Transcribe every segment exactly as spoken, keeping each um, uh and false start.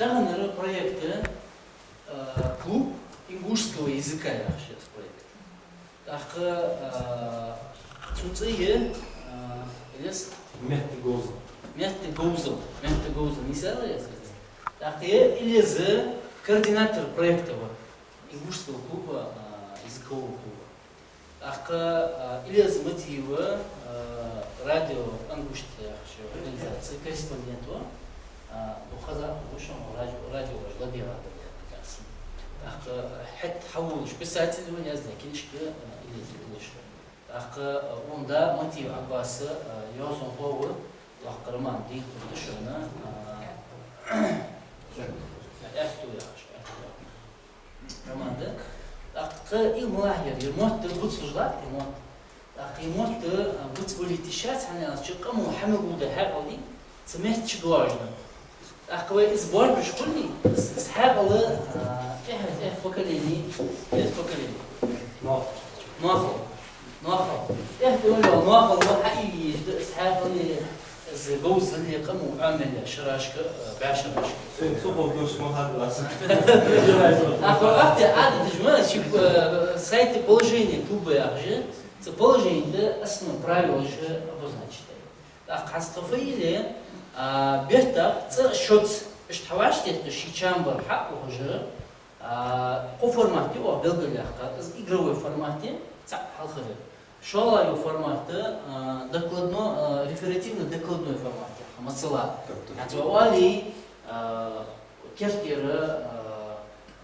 Тахан дар проект, э, клуб ингушского языка яхаш я из проект. ТӀаккха, э, цун цӀи я, э, Илез? Меттаговзал. Меттаговзал. Меттаговзал. Нийса аьлар аз? ТӀаккха Илез координатор проекта ва, ингушского клуба, э, языкового клуба. ТӀаккха, а, Илез Матиев, а, радио «Ангушт» яхача организаце корреспондент ва. А, дукха хеза хул шоана, радио, радио уж ладийгӀа дар яхаш. ТӀаккха хӀаьта хьавоалаш писатель ва, яздаь книжка, а, Илез, Илез. ТӀаккха, а, укхун да Матиев Ӏаббас, а, йоазонхо ва, лакха роман дийхар да шоана, а, «Аьттув» яхаш, «Аьттув» яхаш. Роман да. ТӀаккха из мел яр, ер мотт бицлуш латт, ер мотт. ТӀаккха ер мотт, а, бицбалийта йиш яц, хӀана аьлча къамо хьа мел гулдаь хьаькъал дий, цу метта чу доагӀаш да. ТӀаккха вай из боаржабеш хуле, из, из хьаькъал, а, тӀехьа, тӀехьа поколени, тӀехьа поколени. Ноахал. Ноахал. ТӀехьа тӀа вай ноахал ва, хьаийла езаш да из хьаькъал, из говзал, къамо Ӏомадаь шерашка, э, бӀаь шерашка. Э, цу хӀама дош ма хьадалац. Ахо, ахте Ӏадаташ ма, ши, э, сайта положение клуба яхаш я, цу положенега основной правилаш обозначить даьд. ТӀаккха хӀанз тха фу йийле, а, беттах цӀа шозза, иштта хьавӀашагӀтетта ший чам бар хьа а ухаш, а, кхо формат я оаха белгалъяьккха, из игровой формат я, цхьаъ хьалхара. ШоллагӀа йола формат, а, докладной, а, реферативно-докладной формат я, масала. Так, так. ХӀанз вай оале, а, керттера, а,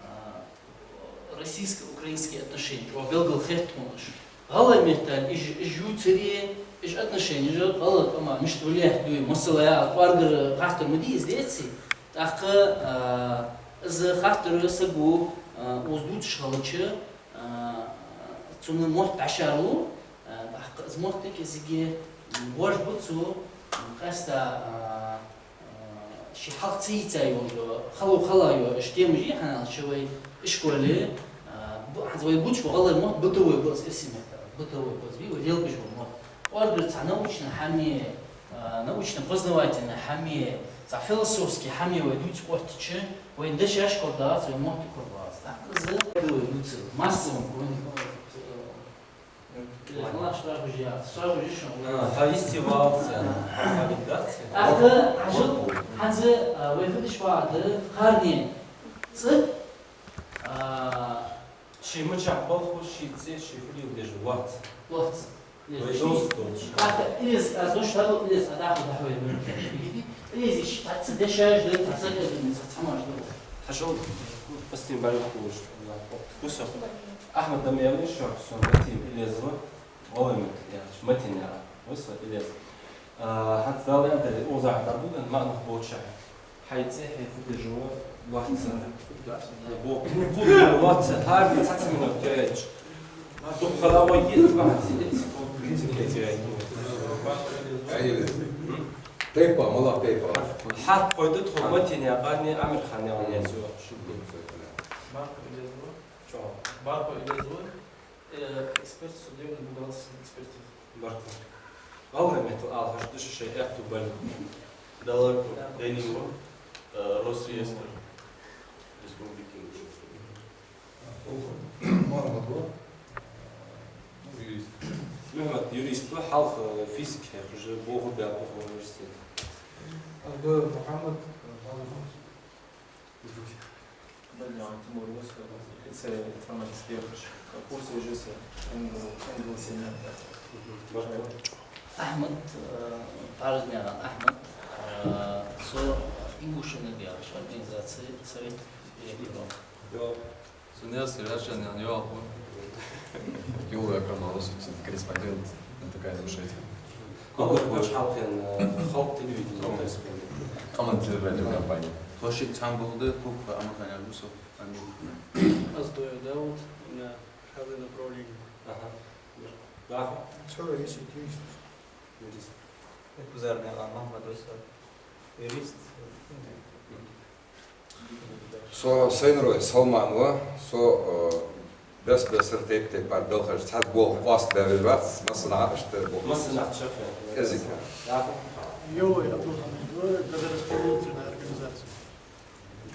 а, российско-украинские отношения, чӀоагӀа белгала хет тхона уж. ГӀалгӀай меттала уж, уж ювцаре, уж отношенеш гӀалгӀай къаман мишта влиять ду, масала, я кӀоаргара хаттар ма дий из, деций? ТӀаккха, а, из хаттар саго, а, укхаза дувцаш хилча, а, цунна мотт дӀашарлу, а, тӀаккха из мотт кӀезига, м, боаржабу цо, м, къаьстта, а, а, ший хьалха ца йийца йола, хало хала йола, иштта темаш я, хӀана аьлча вай ишколе, а, бу-, хӀанз вай бувцаш ба гӀалгӀай мотт, бытовой ба из, эрсий меттала, бытовой ба из, вай лелабеш бола мотт. КӀоаргара цхьа научни хӀама, а, научно-познавательни хӀама, цхьа философски хӀама вай дувца оттача, вайна дешаш корадоагӀац, вай мотт корадоагӀац. ТӀаккха из вай дувцар массовом, вай, э, э, малаш тӀа хужа яц, тӀа хужа шоана. А, хьа истивалца, хьа медитаци. ТӀаккха хьажал, хӀанз, а, вай фу деш ба да, кхарне цӀи, а, Ший мичахьа болх ба, ший цӀи, ший фу леладеш вац. Вац. Вай дош долаш. ТӀаккха Илез, аз дош хьадоал, Илез, а, тӀаккха дахьа вай муьрхӀе. Илез, иштта цхьацца дешаш да, цхьацца дешаш да, цхьацца хӀамаш да. Хьажал, пастин барих хулаш. Кусах. Ахьмад Дамиев шоана, со Матиев Илез ва, гӀалгӀай меттала яхача, Матинаькъан. Вай со Илез. А, хӀанз Дала аьннадале, укхаза хьатӀабуган маӀа нах болча. Хьай цӀи, хьай фу деш ва, лоацца. Бо-, фу деш ва, лоацца, хӀара цхьацца минот кхаьча. Дукха хала вай гиц бахьа цӀи, цӀи, цӀи, цӀи. Тайпа, мала тайпа. Хьарп кхойтта тхо Матинаькъан а, Амирханаькъан а яц. Баркал Илез ва. Чо? Баркал Илез ва. Э, эксперт судебно-бухгалтерской экспертизы. Баркал. ГӀалгӀай меттала ала хьожаргда шоай аьттув бале. Далаков Данил ва, э, Росреестр Республики Ингушетия. Мухьаммад ва, ну, юрист. Мухьаммад юрист ва, хьалха физик хьехаш, боху бяпу университет. Абу Мухьаммад, э, Бальян Тимур ва со, лицей информатики яхаш, курс вижу со, англ-, английский. Ахьмад, э, Паржнаькъан Ахьмад, э, со «Ингушинаг» яхаш организаце совет директор ва. Йо. Со Невский Раджан яхаш ва. Юлия Камалович, корреспондент на Т К Ингушетия. Кого хочешь, Халкин, э, Халк телевидение, корреспондент. Комментировать радиокомпания. Тхо шиъ цхьана болх бе, кхы Амирхан яхаш ва со, Амир. Аз Доев Дауд, у меня правое направление. Ага. Да. Цхьа юрист, юрист. Юрист. Кузарнаькъан Мухьаммад ва со, юрист. Со Сайнурой Салман ва, со, э, бес-бесара тайп-тайпара белхаш, цхьа болх къоастабаь вац, массанахьа иштта болх. Массанахьа чакхъяьннай. Эзига. Йовай Абдулхамид ва, государственная организация.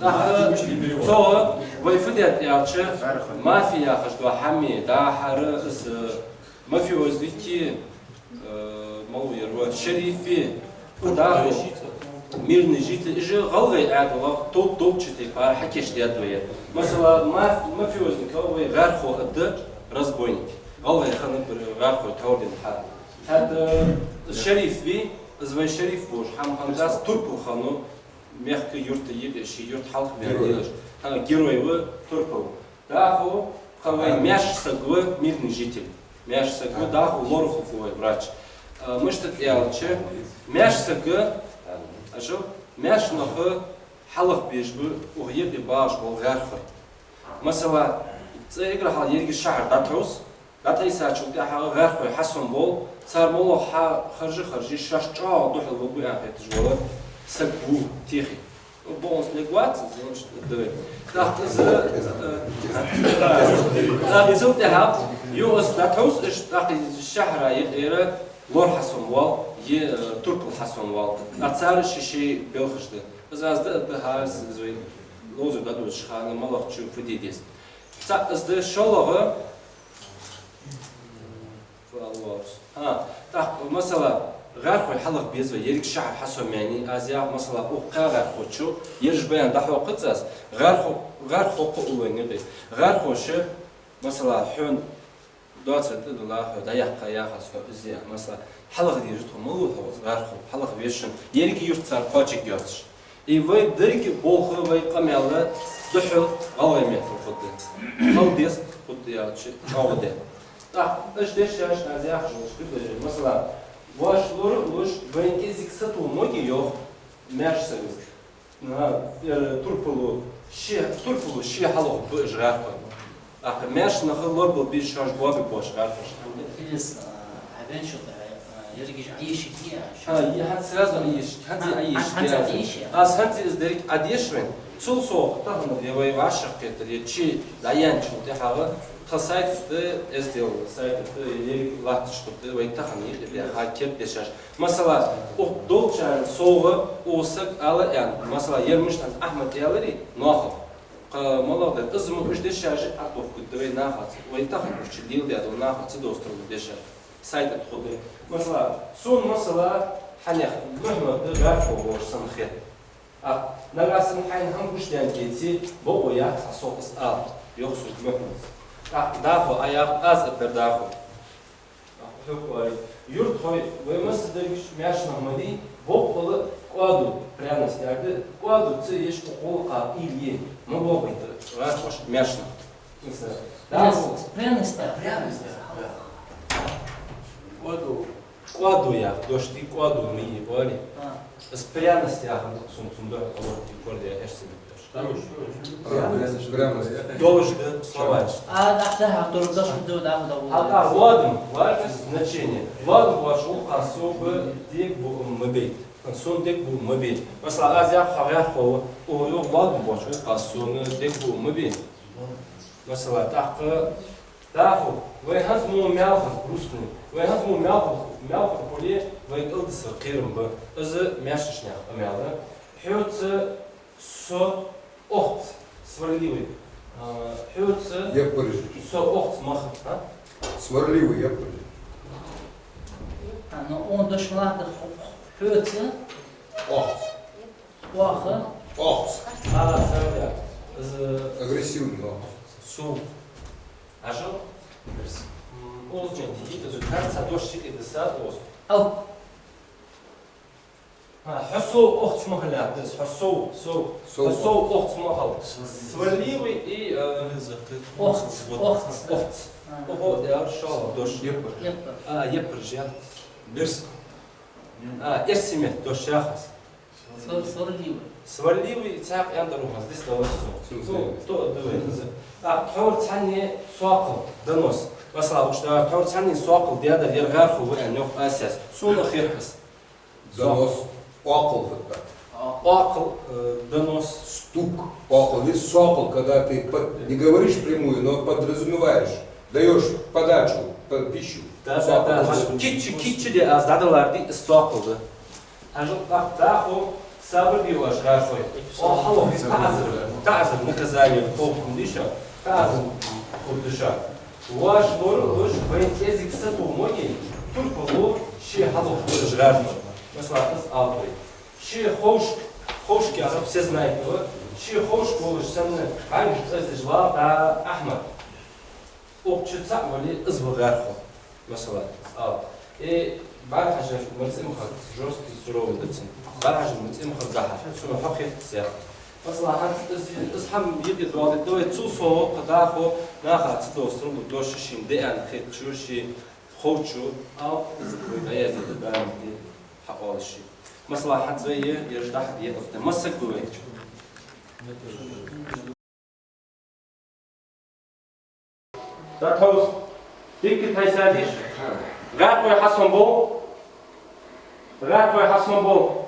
ТӀаккха цо вай фу даьд аьлча, мафия яхаш дола хӀама, дӀахо из мафиозник, э, мала яр вай, шериф, дӀахо мирный житель, уж гӀалгӀай Ӏаьдала тол-, толча тайпара хьакийчдаьд вай. Масала, маф-, мафиозниках вай гӀархо аргда, разбойник. ГӀалгӀай хиннаб гӀархой тхьовра дина хьа. ХӀаьта шериф вий, из вай шериф волаш хӀама хиннадац, турпал хиннав, мехка юрта юкъе ший юрт хьалхабаьнна лелаш. ХӀа, герой ва турпал. ДӀахо кхы вай маьрша саг ва, мирный житель. Маьрша саг ва, дӀахо лоархӀаш ва вай врач. А, мишта аьлча, маьрша саг, аша, маьрша нах хьалхабеш ба укх юкъе багӀаш бола гӀархой. Масала, цӀа эггара хьалха еррига шахьар дӀатӀатовс, дӀатӀатайсачул тӀехьагӀа гӀархой хьасомавоал, цар моллагӀа хьахержа-хержа, шоаш чӀоагӀа духьал варгва аьнна хеташ вола саг ва техе. Бокъонца лергвац из, значит, да. ТӀаккха из, э, тӀаккха цул тӀехьагӀа юха из дӀатӀатовс, уж тӀаккха из шахьара юкъера лор хьасомавоал, е, э, турпал хьасомавоал. ТӀаккха цар шоай-шоай белхаш да. Из аз да, да, хӀара из вай ловзар дӀадодача хана малагӀчо фу де деза. ЦаӀ из да, шоллагӀа, фу ала воаллаш. ХӀа, тӀаккха, масала, гӀархой хьалхабеза вай, еррига шахьар хьасомаяьннай, аз яхар, масала, укх кхаь гӀархочо, ераш ба аьнна дӀахьокхац аз, гӀархо-, гӀархо кхы уллув я юкъе. ГӀархоша, масала, хьона доацар тӀадилла, хьо дӀаяккха яхац хьо из, масала, хьалхадерзаду тхо, малав хьо из гӀархо, хьалхавеш шоана, еррига юрт цар кхоачаргйоацаш. И вай деррига болх, вай къамаьл духхьал гӀалгӀай меттала хургда. Хала деза хургда аьлча, чӀоагӀа да. ТӀаккха уж дешаш аз яхаш волча куьгдажа, масала, вай лор а луш, вайна кӀезига сатувла моги йоах маьрша сага. ХӀа, ер турпало ше, турпало ше хьалхаргба уж гӀархой. ТӀаккха маьрша нах лорабала беза шоаш боабе боацаш гӀархош. Илез, а, хьавенчул тӀехьа, а, еррига уж Ӏайийшаргья? ХӀа, е хӀанз сразу Ӏайийш-, хӀанз а Ӏайийшаргья. ХӀанз а Ӏайийшаргья. Аз хӀанз из деррига Ӏадеша вайна. Цул совгӀа тахан, е вай вӀашагӀкхетар, е чи дӀаяьнначул тӀехьагӀа, тха сайт да, эздел сайт да, е латташ хургда, вай тахан юкъе баьха кердадешаш. Масала, укх долчарна совгӀа укх сага ала аьнна, масала, ер мишта хӀанз Ахьмад аьларий, нохах. Кхы малагӀа да, из мо уж дешаш а тӀатохкаргда вай нахаца. Вай тахан укх чу леладаь дола наха ца достаргда дешаш. Сайта тӀа хургда. Масала, сона, масала, хьанех Мухьмад да гӀархо волаш санна хет. А, нагахьа санна хьайна хӀама гучадаьнна деце, бокъо яц хьа сох из ала, йоах сога Мухьмада. ТӀаккха дӀахо Ӏа яхар, аз а бер дӀахо. Юртахой, вай массадерригаш маьрша нах ма дий, боккъала кӀоадо, пряность яхар да, кӀоадо ца еш укх гӀулакха уйла е, ма боабайта гӀархошка маьрша нах. Пряность. Пряность. КӀоадо. КӀоадо яха дош дий, кӀоадо ма йий, оалий. А. Из пряность яхар да сона, цун духьал гӀалгӀай корде эрсий меттала дош. Пряность. Долаш да словарь. А, да, да, долаш да, да, да. ХӀаьта ладум, важно значение. Ладум боаца гӀулакха сога дег бу ма бе. Сона дег бу ма бе. Масала, аз яхар, хьо гӀархо ва, о, йоах, ладум боаца гӀулакха сона дег бу ма бе. Масала, тӀаккха дӀахо, вай хӀанз мо маьлхан, грустный, вай хӀанз мо маьлхан, маьлхан хуле, вай кӀалдисар кхерам ба. Из маьршача наьха къамаьл да. Хьоца со охца, сварливый. А, хьоца яппараш. Со охца мах, а? Сварливый яппараш. А, ну, он дошла до хо-, хьоца. Охца. Оаха. Охца. А, сага. Из агрессивный, но. Су. Ашо? М, озчен дигит, из карца дошик и десад оз. Ау. А, хьо со охца ма хилаьтта, хьо со, со, со. Хьо со охца ма хила. Сварливый и, э, охца, охца. Охца. А. Охо, я шо, дош. Яппар. Яппар. А, яппар, жа. Берс. А, эрсий меттала дош яхаш. Свар-, сварливый. Сварливый, цхьаькха яндар ухаз, дис далар со. Су, су. То, то, давай, давай. А, тхьовра цхьанне сокхал, донос. Масала, уж да, тхьовра цхьанне сокхал даьдар, ер гӀархо ва аьнна йоах аз. Сона хет из. Донос. Оакхал хӀаьта. Оакхал, э, донос. Стук. Оакхал. Есть сокхал, когда ты под-, не говоришь прямую, но подразумеваешь, даёшь подачу, п-, пищу. Да, да, да. Сокхал. Кийча, кийча де аз дӀадалар дий, из сокхал да. Хьажал, тӀаккха дӀахо Сабар де оаш, гӀархой. Оаха хьалха таӀазар, таӀазар наказание хургда шоана, таӀазар хургда шоана. Оаш лоралуш, вай кӀезига сатувс ма де, турпало ше хьалха хургда, гӀархой. Масала, аз аьлар вай. Ше ховш, ховш яхар всезнайка да, ше ховш волаш санна, хьайгаш цӀаздеш вагӀа Ахьмад. Укх чу цаӀ вале, из ва гӀархо. Масала, аз аьлар. Э, бӀарахьажа мацӀимхар жёсткий суровый да цун. БӀарахьажа мацӀимхар дахьа, цунна хьо хетта сех. Масала, хӀанз из, из хӀама юкъе доагӀа, давай цул совгӀа кхы дӀахо, наха ца достар, ну, дош шин деана хетачо, ши ховчо, ал, из вай дӀаязде да, дӀаязде хьаоалаш ши. Масала, хӀанз вай е, ераш дахьа декъалте. Масса гу вай. ДӀатовс. Дика тайсадеш. ГӀархой хьасомабу. ГӀархой хьасомабу.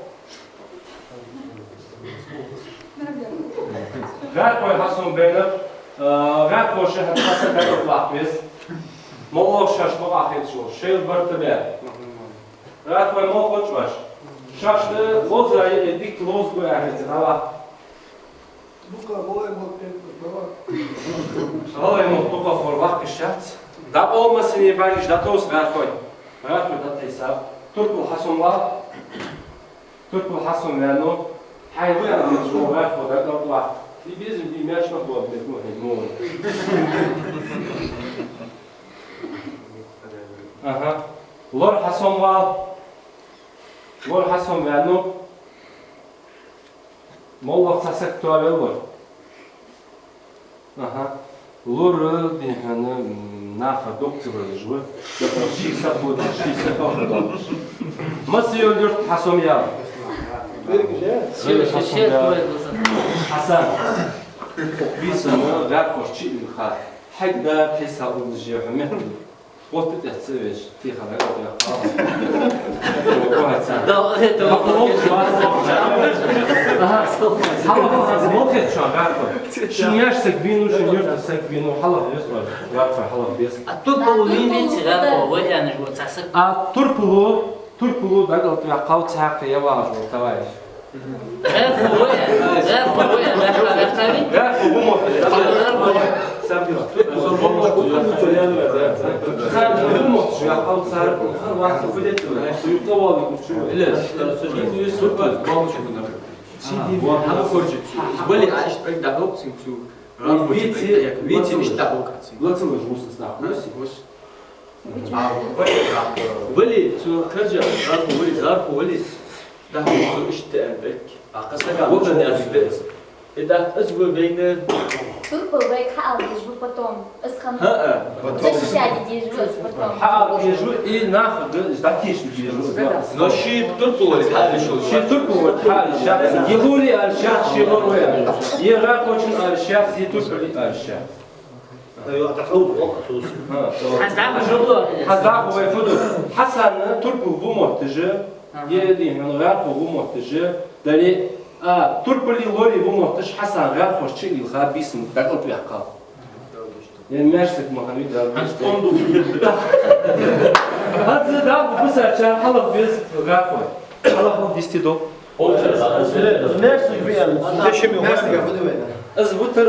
ГӀархой хьасомабаьннаб. А, гӀархоша хьа хьаса дӀатӀаваккха веза. МоллагӀа шоаш бакъахьа хеташ вола, шоайла барт бе. ГӀархой, мел ховш оаш? Шоашта ловза е дика ловза гу яхица, дӀаваккха. Дукха гӀалгӀай мотт тӀехьа дӀаваккха. ГӀалгӀай мотт дукха ховр ваккха йиш яц. ДӀакъовла массане бӀаргаш, дӀатовс, гӀархой. ГӀархой дӀатайсаб. Турпал хьасомаваьв. Турпал хьасомаваьннав. Хьай ваьнна волча гӀархо дӀакӀалтӀаваккха. Из безам бе, маьрша мах бола бе, мо хьай мо. Аха. Лор хьасомаваьв. Лор хьасомаваьннав. МоллагӀа цхьа саг тоавелар. Аха. Лор, дий хьона, м, наха дукха ца базаш ва. Ши саг ва, ши саг ва. Масса йола юрт хьасомаяьй? Хьасан. Укх бийсанна гӀархошта чу а лилха. Хьайга да тайса уллаш я хьо мехка. Отта тӀехьа ца веш, тӀехьа дӀакӀалтӀаваьккхав. Да, это... Хьалха хӀанз мел хет шоана гӀархо? Шун яьрсаг вийнав, шун юртара саг вийнав, хьалха веза оаш, гӀархой, хьалха беза. А турпало вийнавий цу гӀархо, вай аьнна жо цхьа саг? А турпало, турпало дӀакӀалтӀаваьккхав цхьаькха я вагӀаш вола товарищ. ГӀархо вай, гӀархо вай, гӀархо вай. ГӀархо бу мотт. Сабира. Сабира бу мотт, я хьал цар, вац кудет. Юкъа вали кучу. Илес. Сужин юс сурпа, бабушка на. Сиди, вот, хьал корчит. Вали аш пек дахал цинцу. Вици, вици иш дахал каци. Лацал жуса снах. Вали, цу каржа, гӀархо вали, гӀархо вали. ДӀахо цо иштта аьнна бехк. А кхы сага вокхо аьнна бехк. И дӀа из ва вайна. Турпал вайга хьаала дезаш ва потом. Из хӀама... ХӀаа. Потом. Защищать дезаш ва из потом. Хьаала дезаш ва, и наха дӀатеша дезаш ва. Но ший турпал вале хьаала дезаш ва. Ший турпал вале хьаала дезаш. Е лорий аьлча, ший лор вале. Е гӀархочун аьлча, е турпалий аьлча. Хьаздаха вай фу ду? Хьасан турпал бу мотташ, е дий хьона гӀархо бу мотташ, дале, а, турпалий лорий бу мотташ, Хьасан гӀархошта чу а лилха, бийсанна дӀакӀалтӀаваьккхав. Е маьрша саг ма хиннавий, да. ХӀанз да, бусарчар хьалха беза гӀархой. Хьалха дисти ду. Из маьрша саг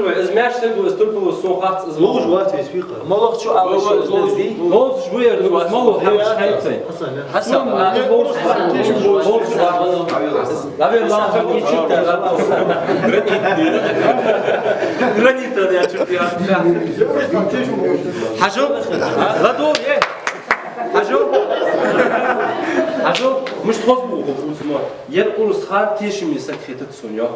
ва, из маьрша саг ва, из турпало сона хац, из ловш вац вес фикъа. МоллагӀчо ала шо ловш ди? Ловш ва ер, из моллагӀа хьамаш хьайцай. Хьасан, а, из ловш вац. Ловш вац. Наверное, лавка кичик да. Гранит да, я чё-то я. Хьажал? Ладу, е. Хьажал? Хьажал? Мишта хоза бу хӀу бусмо. Ер урус хан тешаме саг хетац сона, йоах.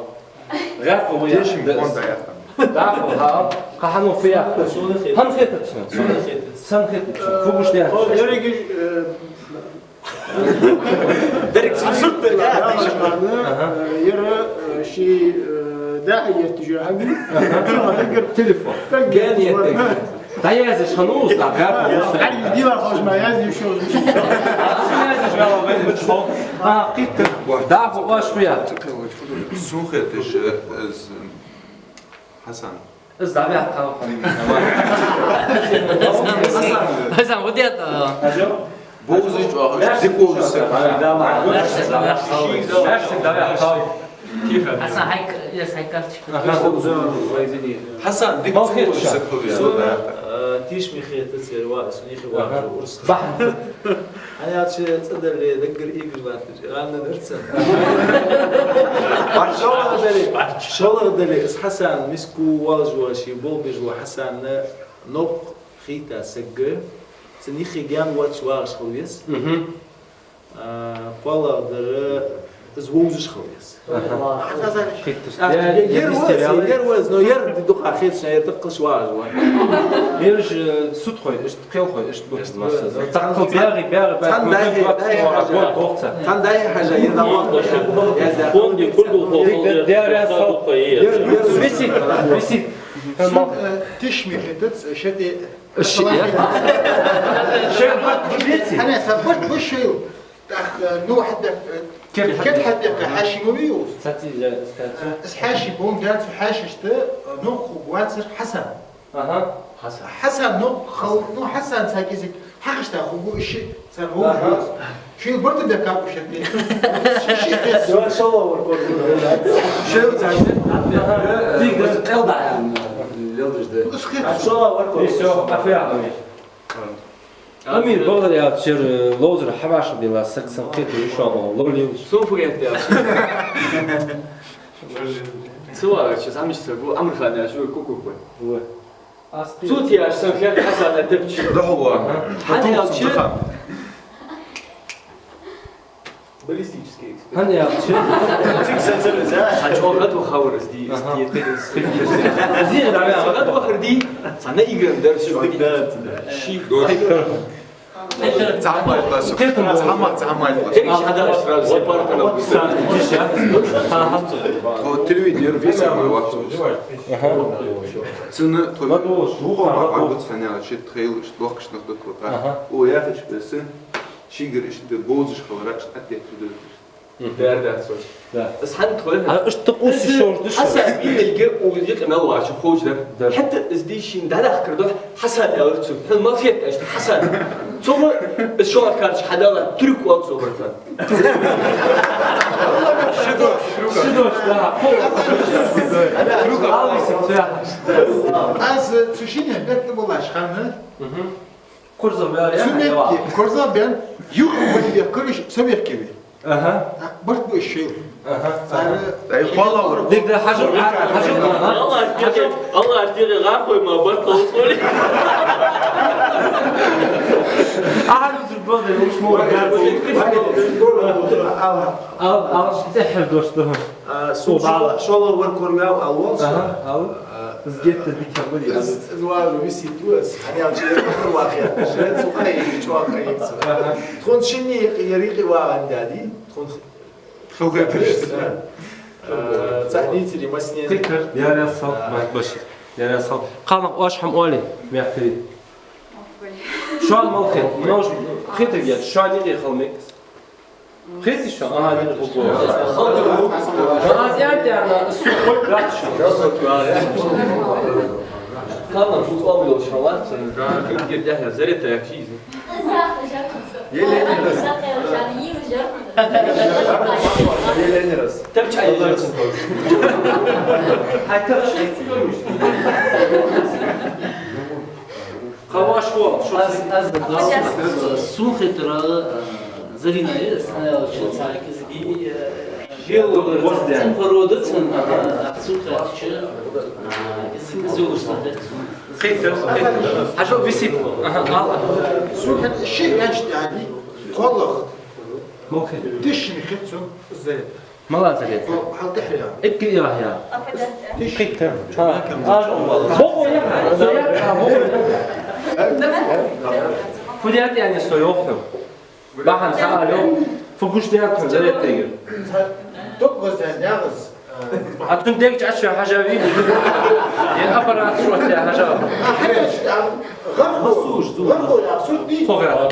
ГӀархо ва яхар. Тешаме фонда яхар. ДӀахо, хӀаа, кхы хӀама фу яхар? ХӀама хетац сона. Сона хетац. Сона хетац. Фу гуш де? О, деррига, э, деррига сурт бе. Аха. Э, ер, э, ший, э, даха етташ хӀама. Аха. Телефон. Ген етташ. ДӀаязъеш хиннав из, дӀа, гӀархо. Ай, дила хож ма язъеш. Аз язъеш вала вай мучхо. А, кхийтта. ДӀахо оаш фу яхар? Сона хеташ, э, из, Хьасан. Из дӀаваьккхав. Хьасан, вот это. Хьажал? Бовзаш чӀоагӀа, дика вовзаш саг. Маьрша саг дӀаваьккхав. Хьасан, хьай к-, yes, хьай карточка. Аха. Хьасан, дика ца хеташ саг хул вай. Сона, э, тешаме хетац ер ва, сона юхе вагӀаш урс. Бахьан. Хьан яц ше цӀа дале, даггара эгаш латташ, гӀанна дарца. ШоллагӀа дале, шоллагӀа дале, из Хьасан миска волаш ва, ший болх беш ва Хьасанна, новкъа хийтта саг, цун юхе гаьна воацаш вагӀаш хила веза. Мгм. А, кхоалагӀдар, из вовзаш хила веза. Аха. Хитташ. А, ер, ер ва из, ер ва из, но ер дукха хеташ, ер тӀаккха вагӀаш ва. Ераш, э, сутхой, иштта кхелхой, иштта бу. Иштта бу. Масса. Цхьаккха бягӀи, бягӀи, бягӀи. Цхьан дайхьа, дайхьа хьажа. Цхьан дайхьа хьажа, ер намаз. Фонди курдул хо. Дер, дер, дер, дер. Висит, висит. Сона, э, тешаме хетац, шеде Ш-, я? Шоай барт бу беций? Хьанна са барт бу шоай? ТӀаккха, э, ну, хьаддаккха, э, кет хьаддаккха хьаьший ма вий из? Цаца из, э, из хьаьший бон дац, хьаьшашта, э, новкъа хургвацар Хьасан. Аха. Хьасан. Хьасан новкъа хал-, ну, Хьасан цхьа кӀезига хьакхашта хургва, иши цар вовш ва. Шоай барт бекаб ушетни. Ши, ши хес. Шо-, шоллагӀвар кор. Шоай цар. Аха. Дик, дик, кӀел да, лелдаш да. Ус хет. ШоллагӀвар кор. И всё, афиа, амир. Амир, бакъдар аьлча, э, ловзар хьавӀашагӀделла саг санна кхетар шоана, ловлил. Сона фу хет аьлча. Ца вагӀача, замаш саг ва, Амирхан яхаш ва, кукуквай. Ва. Цу тӀа яхаш санна хет Хьасана тапча. Духьал ва. Хьан аьлча, баллистический эксперт. Хьан аьлча? Цик сацар из, а? Хьан чӀоагӀа гӀадвахавар из ди, из ди, из. Зи, да, да. ГӀадвахар ди, цхьа наигранный дар, ши. Цхьа ма, цхьа ма. Эй, хьада сразу сепар канал. Хо телевидение весь мой ватсу. Аха. Цена твой. Ладно, вуха, ладно. Хьан аьлча, тхоай ишта лохкаш нах да тхо. Аха. О, я хочу песен. Шийгара иштта бовзаш хиларах иштта ответ ду. Мгм. Дер дац вай. Да. Из хьан тхой? А, иштта къус шоаш да шо. Хьасан бийхилга угӀи къамаьл вача ховш дар. Да. ХӀаьта из дийшин дӀадахкар духьа Хьасан аьлар цо. Хьан мал хет аьшта Хьасан. Цо из шоана карча хьадала трюк вал цо барта. Ши дош, ши дош, да. Трюк алиса, да. Аз цу шинне бетта болаш хана. Мгм. Корзагӏ баьр, цу метте, корзагӏ баьнна, юха барт бехкараш са бехке ве. Аха. Барт бу шоай. Аха. Цар ай, хала вар. Дик да, хьажал, хьажал. Аллахӏ тиги, Аллахӏ тиги, гӏахой ма барт лоцкъоли. Ахьа, ну, зуб баьр, уж мо баьр. Ал, ал, тӏеххьара дош да. А, сона шоллагӏа, шоллагӏа вар кораяьй, ал вол со. Аха, ал. А, из геттара дика хьабаьр. Из, из вар висит вар из. Хьан аьлча, ер ахар вахе. Шоай цу къайи, чӏоагӏа къайи ца. Аха. Тхона шинне ер юкъе вагӏандаь ди. Тхона хилга дириш. А, цхьа дийцари массане. Кхетар, яр ясал, а, Майк Башир. Яр ясал. Кхалнах оаш хӏама оале, мехкарий. Шоана мел хет. Нож хетаргья, шоана юкъе хила мегаш. Хетий шоана? Аха, дика хул. Аз ян тяна, су хой гач. Кхалнах шуца оал йолаш хьалац, гир дяхьа зарета яхши из. Еле не раз. Еле не раз. Тапча еле раз. Хай тапча. Хаваш хо, шо аз, аз, аз, сона хетар, э, Зарина е, сана ял чу цаьрак из ди, э, жел, цин порода, цин, э, сона хетар чу, э, из, из йолаш санна хет сона. Хетар, хетар. Хьажал висит. Аха, ал. Сона хетар ши янч дяди, кхоалагӏа. Мохи. Тешаме хет сона, Зарина. Мала зарета? О, хьал тӏехьа. Икки яхья. Кхетар. Ха. А, боху яха, со яха, боху яха. Фу даьд аьнна со йоах хьона. Бахьан са а йоах. Фу гуш даьд хьона, зарета тегир. Ток гӏозден ягӏаз. А цун дег чу ача хьажа вий? Е аппарат шо те хьажа. А, хьажа, а, гӏархо, гӏархо я, сурт ди. Хо гӏар.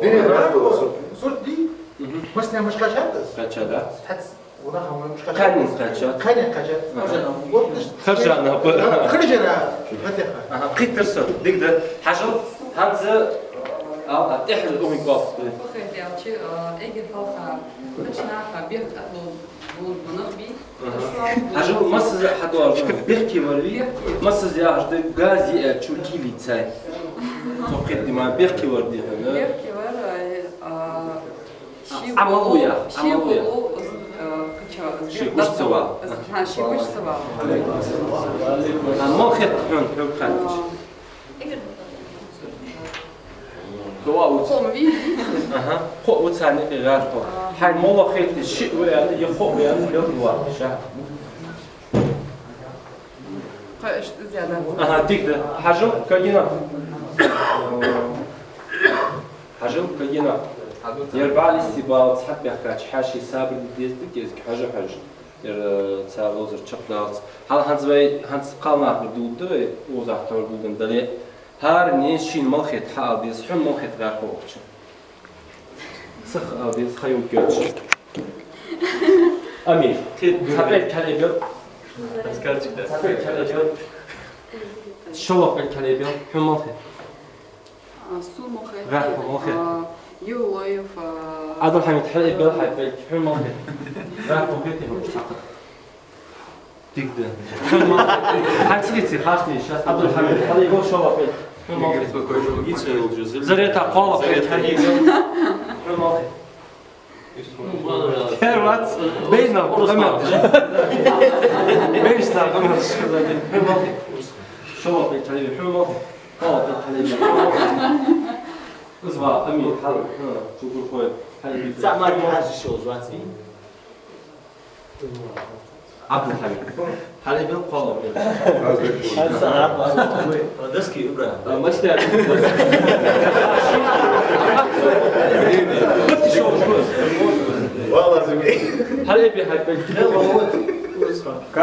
Дин гӏархо, сурт ди. Мгм. Масне мушка шатас? Кача, да? Тац, вона хама мушка. Кани кача. Кани кача. Харжана. Вот, харжана. Харжана. Ага, кхетар со. Дик да. Хьажал, хӏанз, Ал, а, тӀехьара охин кофе. Фу хет аьлча, а, эггара хьалха кхыча наха бехк тӀакхоллаш бола нах бий. Аха. Хьажал, масса из хьадоагӀаш да, бехке вар вий, масса из яхаш да, газ йиа чу килийцай. Цо кхетаде ма бехке вар дий хьона. Бехке вар, а, а, ши Ӏамал ву яха, ши Ӏамал ву яха. Ши гуш ца вала. Ха, ши гуш ца вала. А, мала хет хьона, хьона хатташ. Кхоъ ва цу. Аха, кхоъ ва царна юкъе гӀархо. Хьайна мала хеташ шиъ ва аьнна, е кхоъ ва аьнна, белгалваккха ша. Кхоъ иштта из яда. Аха, дика да. Хьажал, кагий нах. Хьажал, кагий нах. Ер бӀаьлисти бала цхьа бехкача хьаьший сабар де деза да кӀезига, хьажа, хьажа. Ер, э, цар ловзар чакхдаллалца. Хьал хӀанз вай, хӀанз кхалнах бар дулда вай, укхазахьа товр гулденна дале. ХӀаране шийна мала хет хьаала деза, хьона мала хет гӀархо ухача. Сиха ала деза, ха юлга йоацаш. Амир. Цхьа пӀелг хьалъайбел. Цхьа пӀелг хьалъайбел. ШоллагӀа пӀелг хьалъайбел. Хьона мала хет? А, сона мала хет? ГӀархо мала хет? А, Юлаев, а, Ӏабдул-Хьамид, хьалъайбел хьай пӀелг, хьона мала хет? ГӀархо хетий хьона цхьаккха? Дика да. Хьона мала хет? Хьай цига ца хьаштий, сейчас Ӏабдул-Хьамид, хьалъайбел шоллагӀа пӀелг, хьона мала хет? Зарета, кхоалагӀа пӀелг хьалъайбел, хьона мала хет? Хер вац, бейна, къамаьл. Бейшта, къамаьл. ШоллагӀа пӀелг хьалъайбел, хьона мала хет? КхоалагӀа пӀелг хьалъайбел. Из ва, Амир, хьал, хьо, чугурхой, хьалъайбел. Цхьа мара хьажа шо вац. Ӏабдул-Хьамид. Хьалъайбел, кхоалагӀа пӀелг. Доски, Ибрахим. А, мастер. Хьалъайбе хьай пӀелг.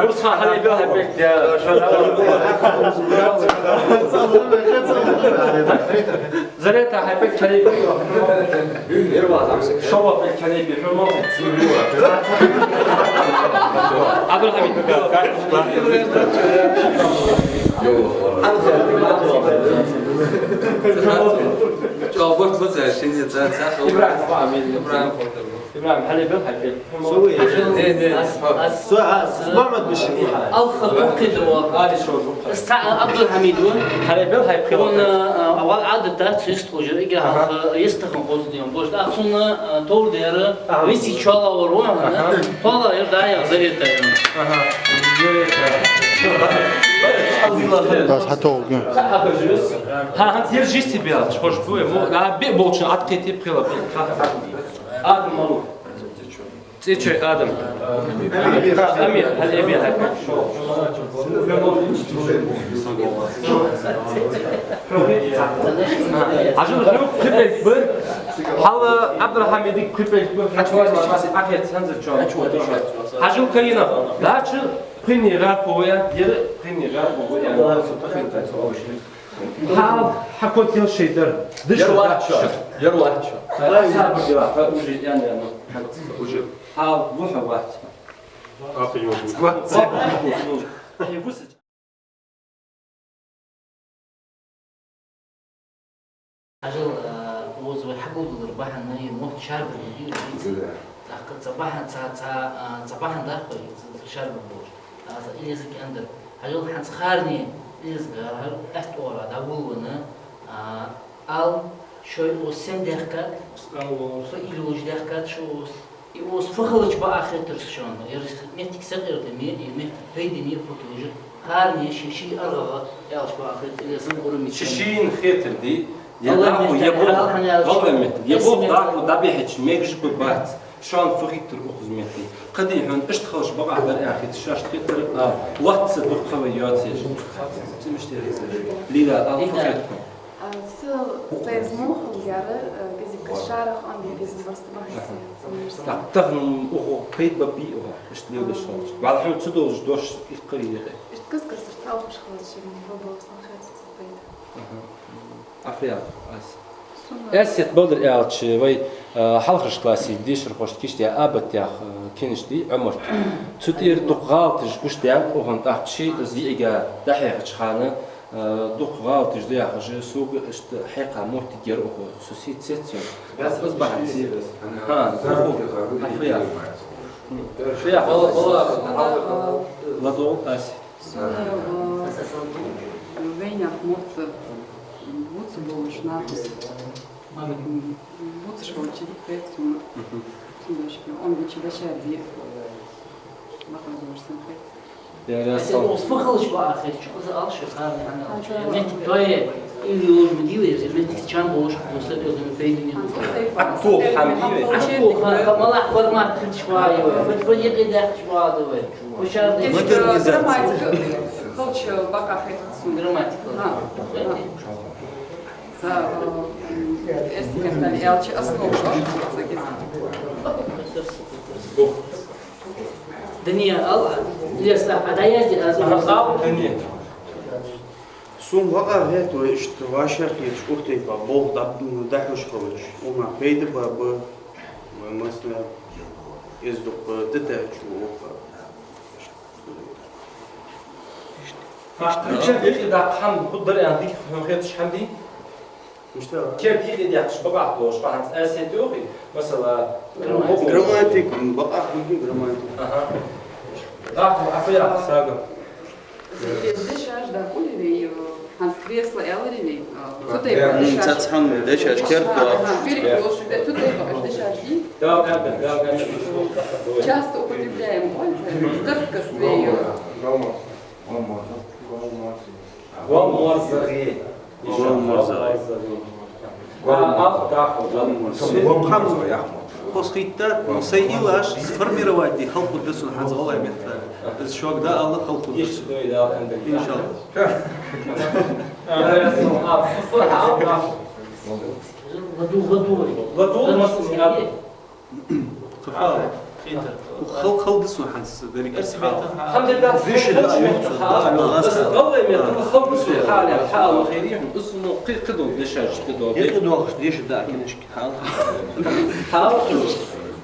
Урсха, хьалъайбе хьай пӀелг. Зарета, хьай пӀелг хьалъайбе. ШоллагӀа пӀелг хьалъайбе, хьона мала хет? Ӏабдул-Хьамид. Ибрахим. Ибрахим, хьалъайбел хьай пӀелг. Не, не. Мухьаммад Башир. Алха кхы да ва. Али шо жук. Цхьа Ӏабдул-Хьамид ва. Хьалъайбел хьай пхи. Вон, а, авал Ӏадат дац, йистхужар, ига хьалха йистхин хоза дийна бош. Ахсуна, а, товр дера, виси чола вар ва, хана. Пола ер да я, Зарета ер. Аха. Зарета. Бас хьатовга. Ха, ха, ер жиси бел, хош бу, мо, а, бе болчун, атхи тип хила, бе. Ха, ха. Адам малу. Цечой Адам. Амир, хьалъайбе хьай. Хьажал, хьона кхы пӀелг ба. Хьал Ӏабдул-Хьамида кхы пӀелг ба. Ахет хӀанзарчоа. Хьажал, кагий нах. Дача пхиъни гӀархо ва, ер пхиъни гӀархо ва. Хьал хьакотел шоай дар. Дыш Яр вац. Яр вац. Ай, сабар дила, ха, уже ян ян. Уже. Хьал вуха вац. Апа, ё. Вац. Ай, вуса. Хьажал, а, укхаза вай хьагулдалара бахьан, е мотт шарбар дийр дийца. Да. ТӀаккха цхьа бахьан, цхьа, цхьа, а, цхьа бахьан даккха, цхьа шарбар болаш. Аз илезаг андар. Хьажал хӀанз харне илезагара, хӀара атта ора дӀавуллавенна, а, ал шоай укхаза сен даьхкад, фу илуж даьхкад шо укхаза. И укхаза фу хилча бакъахьа хетар шоана. Ер моттиг сакъердаме, ер моттиг пайдане фу тужа. Харне ший-ший аргӀагӀа аьлча бакъахьа хетар, илезаг гурамит. Ший-шийна хетар дий, е дӀахо, е болх, гӀалгӀай моттиг, е болх дӀахо дӀабихьача мегаш ба бац. Шоана фу хетар укхаза метте? Кхы дий хьона, иштта хилча бакъахьа дар аьнна хеташ, шоашта хетар а, вац са дукха вай йоацаш. Цимаш тера. Лида, ал фу хет хьона? А, са, са из мухал яра, а, кӀезига шарах ам бе безам барста бахьан. Так, тахан укхо пайда ба бий укхо, иштта лелаш хилча. Вала хьона ца долаш дош иккхар йиӀе. Иштта кас-касар талхаш хилча, бабалсан хет пайда. Аха. Африял, ас. Эсет балар аьлча, вай, а, хьалхарча классе дешархошта кийчдаь абат яха, а, книжка дий, Ӏумарта. Цу тӀера дукха гӀалаташ гуш даьннад укхун, тӀаккха ший из йиӀига дӀахьехача хана, Э, дукха гӀалаташ да яхаш, сога иштта хьекха моттиг яр укхо, со сийца сеццо. Аз бахьан ца. ХӀа, укхо. Афа яхар. Афа яхар. ЛадувгӀал аз. Сона, э, вайнаьха мотт бувца болаш нах. Бувцаш хилча дика хет сона. Мгм. Дошка, он бича дешар ди. Лакхазорсан хет. Я, я, Аса сам. Ус пахалаш ба ахет, чу за алш хар не ана. А, чу. Мет тое, или уж мдиве, мет чам болаш, ус это не фейдинг. А то хам диве. А то ха, ха, малах формат хитш ва, ё. Мет фо еке дахш ва, давай. Хушар де. Модернизация. Грамматика. Халча бака хет сона. Грамматика. Ха, ха. За, э, м, эрсий меттала аьлча, основа. Дания ал, леста, а да язди аз. Ал, Дания. Сона бакъахьа хет вай иштта вӀашагӀкхеташ, укх тайпара болх дӀа-, дӀахьош хилча, укхунах пайда ба, ба, вай масала, из дукха дитача укхо. Ишта. Ишта. Ишта. Ишта. Ишта. Ишта. Ишта. Ишта. Мишта? Керда хьадаьккхача бакъахьа долаш, бахьанца аз хӀета йоахий, масала, грамматика. Грамматика, бакъахьа хӀама грамматика. Аха. ДӀахо, Афа яхар сагам. Из дешаш дӀакхувлий вай, хӀанз кресло аьларий вай, цу тайпара дешаш. Цхьацца хӀама дешаш керда. Аха, перекос, цу тайпара дешаш дий? Да, да, да, да, да. Часто употребляем, ой, дерзкость вай. Гол морзагӀий. Гол морзагӀий. Гол морзагӀий. А, а, да, гол морзагӀий. Гол морзагӀий. Хоза хетар, ну, сай илаш сформировать де хьалху да сона хӀанз гӀалгӀай меттала. Из шуга дӀаала хьалху да сона. ИншаллахӀ. ЛадувгӀал, ладувгӀал. ЛадувгӀал, масала, Хал-, халкъ да сона хӀанз деррига. Хьамдулиллахь. Дешаш да, да, да, да. ГӀалгӀай меттала халкъ да сона хьале, хьал хайри, из, ну, кхы-, кхыдола дешаш, кхыдола. Кхыдола дешаш да, конечно, хьал. Хьал.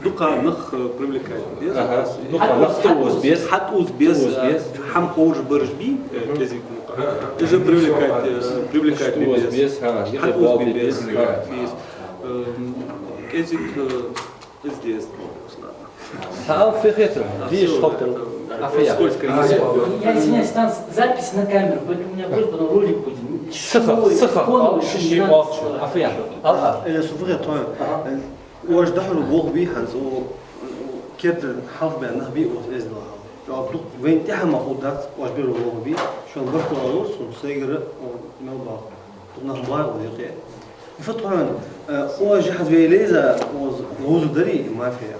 Дукха нах, э, привлекать деза. Аха. Дукха нах тӀаоза беза. ХьатӀаоза беза. ТӀаоза беза. ХӀама ховш бараш бий, э, кӀезига мукъа. Уж привлекать, э, привлекать беза. ТӀаоза беза, хӀа, хьатӀаоза беза. Беза. Эм, кӀезига, э, Из деза. Ладно. Хьал фу хетар? Деш халтар. Афа яхар. Сколько? Я извиняюсь, там с-, запись на камеру, поэтому у меня будет потом ролик будет. Сиха, сиха. Ал ши ши бакъ. Афа яхар. Ал. Э, сона фу хет, тхо. Ага. Э, оаш дӀахьош болх бий хӀанз, о, керда хьалха баь нах бий оаш эздел хьал. Жаваб ду, вайна тӀехьа ма хул дац, оаш беш болх бий, шоана барт лоалур сона, сайгара, о, мел бакъ. Дукха нах ма бий оаш юкъе. Фу тхона, э, оаш хӀанз вай леза, оаш ловзараш дарий, мафия.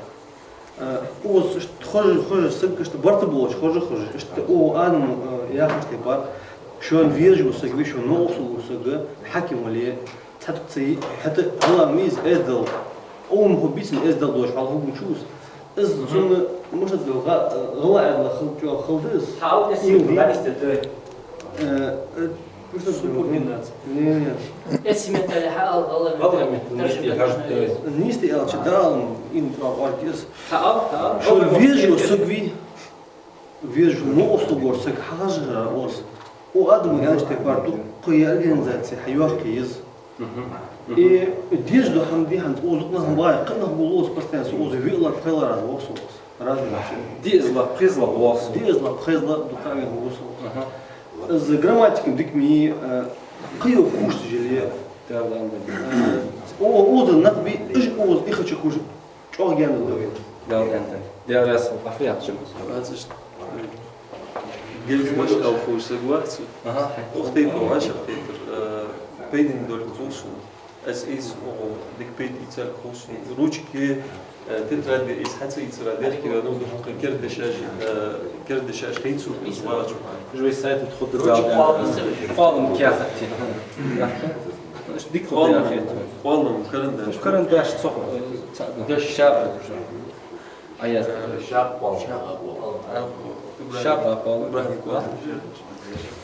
Э, оаш иштта хожа, хожа саг, иштта барт болаш, хожа, хожа, иштта о, адам, э, яхаш тайпара, шоана везаш вола саг вий, шоана новкъостал вола саг, хьаким вале, цхьа тӀа ца йи, хӀаьта хӀалла ма йиза эздел, о, ма хӀу бийцина эздел дош, хьал хӀугу чувс. Из цунна, может, гӀа-, гӀалгӀай аьлча хала, чӀоагӀа хала да из. Хьал эссе Ил ди. Э, э, Субординация. Не, не. Эссе меттала хьал гӀалгӀай меттала. ГӀалгӀай меттала нийсде хьажа, да. Нийсде аьлча, да, ин тӀа гӀоргиз. Хьал, хьал. Шо везаш вола саг вий, везаш вола новкъостал вола саг хьахьажа оаш. О, адам аьннача тайпара дукха я организаци хьайоаккхе еза. Мгм. И дезаш дола хӀама дий хӀанз, оаш дукха нах ма бий, кхы нах гуллос постоянно, оаш виълагӀа, пхелагӀа раза вохсо. Раза вохсо. ДиъазлагӀа, пхезлагӀа вохсо. ДиъазлагӀа, пхезлагӀа, дукха вен вохсо. Ага. Из грамматика дика ма йий, э, кхы йола курс жили. Да, да, да. Э, о, оаш нах бий, уж оаш ихача курс чӀоагӀа гаьна да вай. Да, да, да. Дера ясал, Афа яхача. Аз иштта. Гелгмаш алхуш саг вац. Ага. Укх тайпара вӀашагӀкхетар, э, пайдане долга хул сона. Аз из укхо дика пайда ийцалга хул сона. Ручки, э, тетрадь из хьа ца ийцар, дехкира, ну, дукха кердашаш, э, кердашаш хӀинца из вачу. Уж вай сайта тхо да. Ручки дал, кӀалам, кӀалам кяхати. Дика хул кӀалам, карандаш. Карандаш цох, э, ца-, даш шаб. А я, э, шаб кӀалам. Шаб кӀалам. ИбрахӀим кӀалам.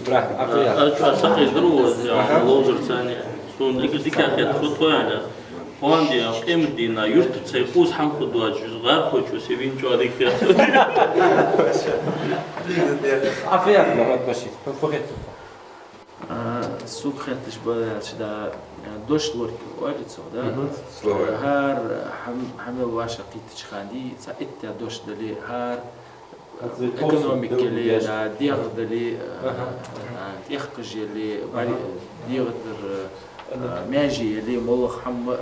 ИбрахӀим, Афа яхар. А, а, чу а сакхе дар вай, я, ага, ловзарца. Сона дика, дика хет, ху тхояна. Хьона де, къематдийнахьа юрта цай къуз хӀама ху доач, из гӀар хочу се вин чу а дика хет. Афа яхар, Мухьаммад-Башир, фу хет? А, сога хетташ ба аьлча, да, а, дош лорг оалий цох, да? Мгм. Словарь. ХӀара хӀам-, хӀама мел вӀашагӀкхийттача хана, цхьа итт дош дале, хӀара экономика яле, да, дегӀ дале, а, а, тӀехкаш яле, бари-, дегӀа тӀара, а, маьже яле, моллагӀа хӀама,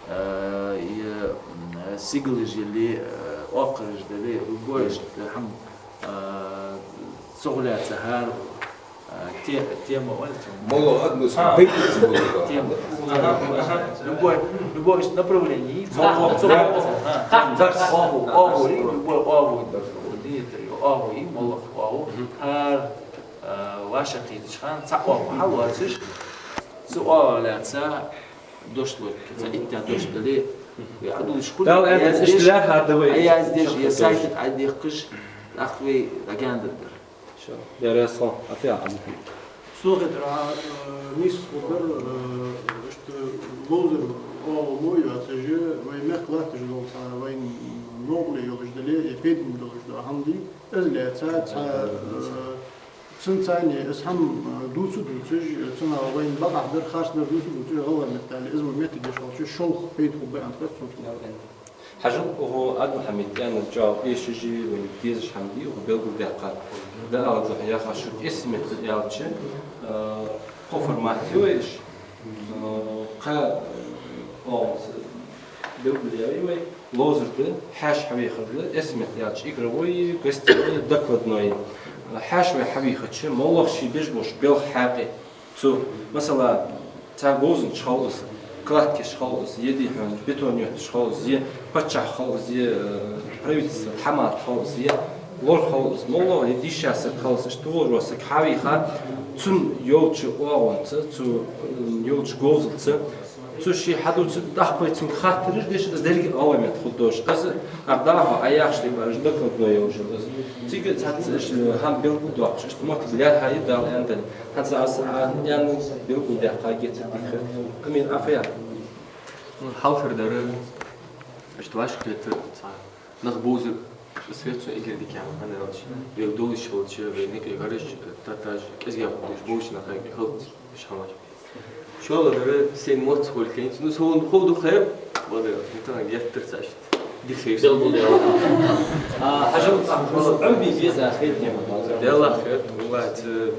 а, е, м, сигалаш яле, а, оакхараш дале, любой хӀама, а, цох лаьца хӀара, а, те-, тема вай тема. МоллагӀа одну из хӀама, байтаца моллагӀа. Тема. Любой, любой направление. Цох, цох лаьца. Дарс. ОагӀув, оагӀув, любой оагӀув. Дунен тӀара оагӀув, моллагӀа оагӀув. ХӀара, а, вӀашагӀкхийттача хана цхьа оагӀув хьалоацаш, цу оагӀув лаьца дош лорг, цхьа итт дош дале, вай Ӏадувлаш хул. Дала аьннад, иштта лаьрхӀад вай. Ӏаяздеш, е сайта тӀа Ӏадехкаш, тӀаккха вай дӀагаьнадергдар. Шо, я Расул, афиа. Сога хетар, а, нийса хургдар, а, иштта ловзар оагӀув мо йоацаш, вай мехка латташ дола цхьа, вай новкъарле йолаш дале, е пайдане долаш дола хӀама дий, из лаьца цхьа, а, цунца цхьана из хӀама, а, дувца а дувцаш, цунах вайна бакъахьа дар, харцдар дувца а дувцаш, гӀалгӀай меттала из мо меттигаш хилча, шолха пайда хургба аьнна хет сона. Хьажал, укхо Ӏабдул-Хьамида аьнна чӀоагӀа эшаш, вайна дезаш хӀама дий, укхо белгалдаьккхар. Да, ала духьа яхаш, шуга эрсий меттала аьлча, а, кхо формат я вай уж, а, кхо, а, оагӀонца белгалъяьй вай, ловзар да, хьаьша хьавехар да, эрсий меттала аьлча, игровой, гостевой, докладной. Хьаьша вай хьавийхача, моллагӀа ше беш болча белха хьакъехьа, цу, масала, цхьа говзанча хилва из, кладкаш хилва из, е, дий хьона, бетон йотташ хилва из, е паччахь хилва из, е, э, правительства тхьамада хилва из, е лорх хилва из, моллагӀа, е дийша саг хилва из, иштта волаш вола саг хьавийха, цун йолча оагӀонца, цу, м, йолча говзалца, цо ше хьадувцар, тӀаккха вай цунга хаттараш деш, из деррига гӀалгӀай меттала хургдолаш. Из ар даха, Ӏа яхача тайпара, уж докладной йолаш я из. Цига цхьацца уж хӀама белгалдоаккхаш, иштта моттиг лаьрхӀа я, Дала аьннадале. ХӀанз аз, а, аьнна белгалдаьккха геттара дика хет. Амин, афиа. Ну, хьалхара дар, иштта вӀашагӀкхетар, цхьа нах бовзар, из хет сона эггара дикагӀа, хӀана аьлча, вай долаш хилча, вай никъ гараш, татташ, кӀезига хӀама деш болча наха юкъе хилац уж хӀамаш. ШоллагӀдар, сай мотт хулий хинца. Ну, со вон хов ду хайр, бадар, ну, тахан геттара цхьа иштта дика хир. Дел бул дела. А, хьажал, а, Ӏомабе беза хет тема. Делла хет, валлахӀи, ца.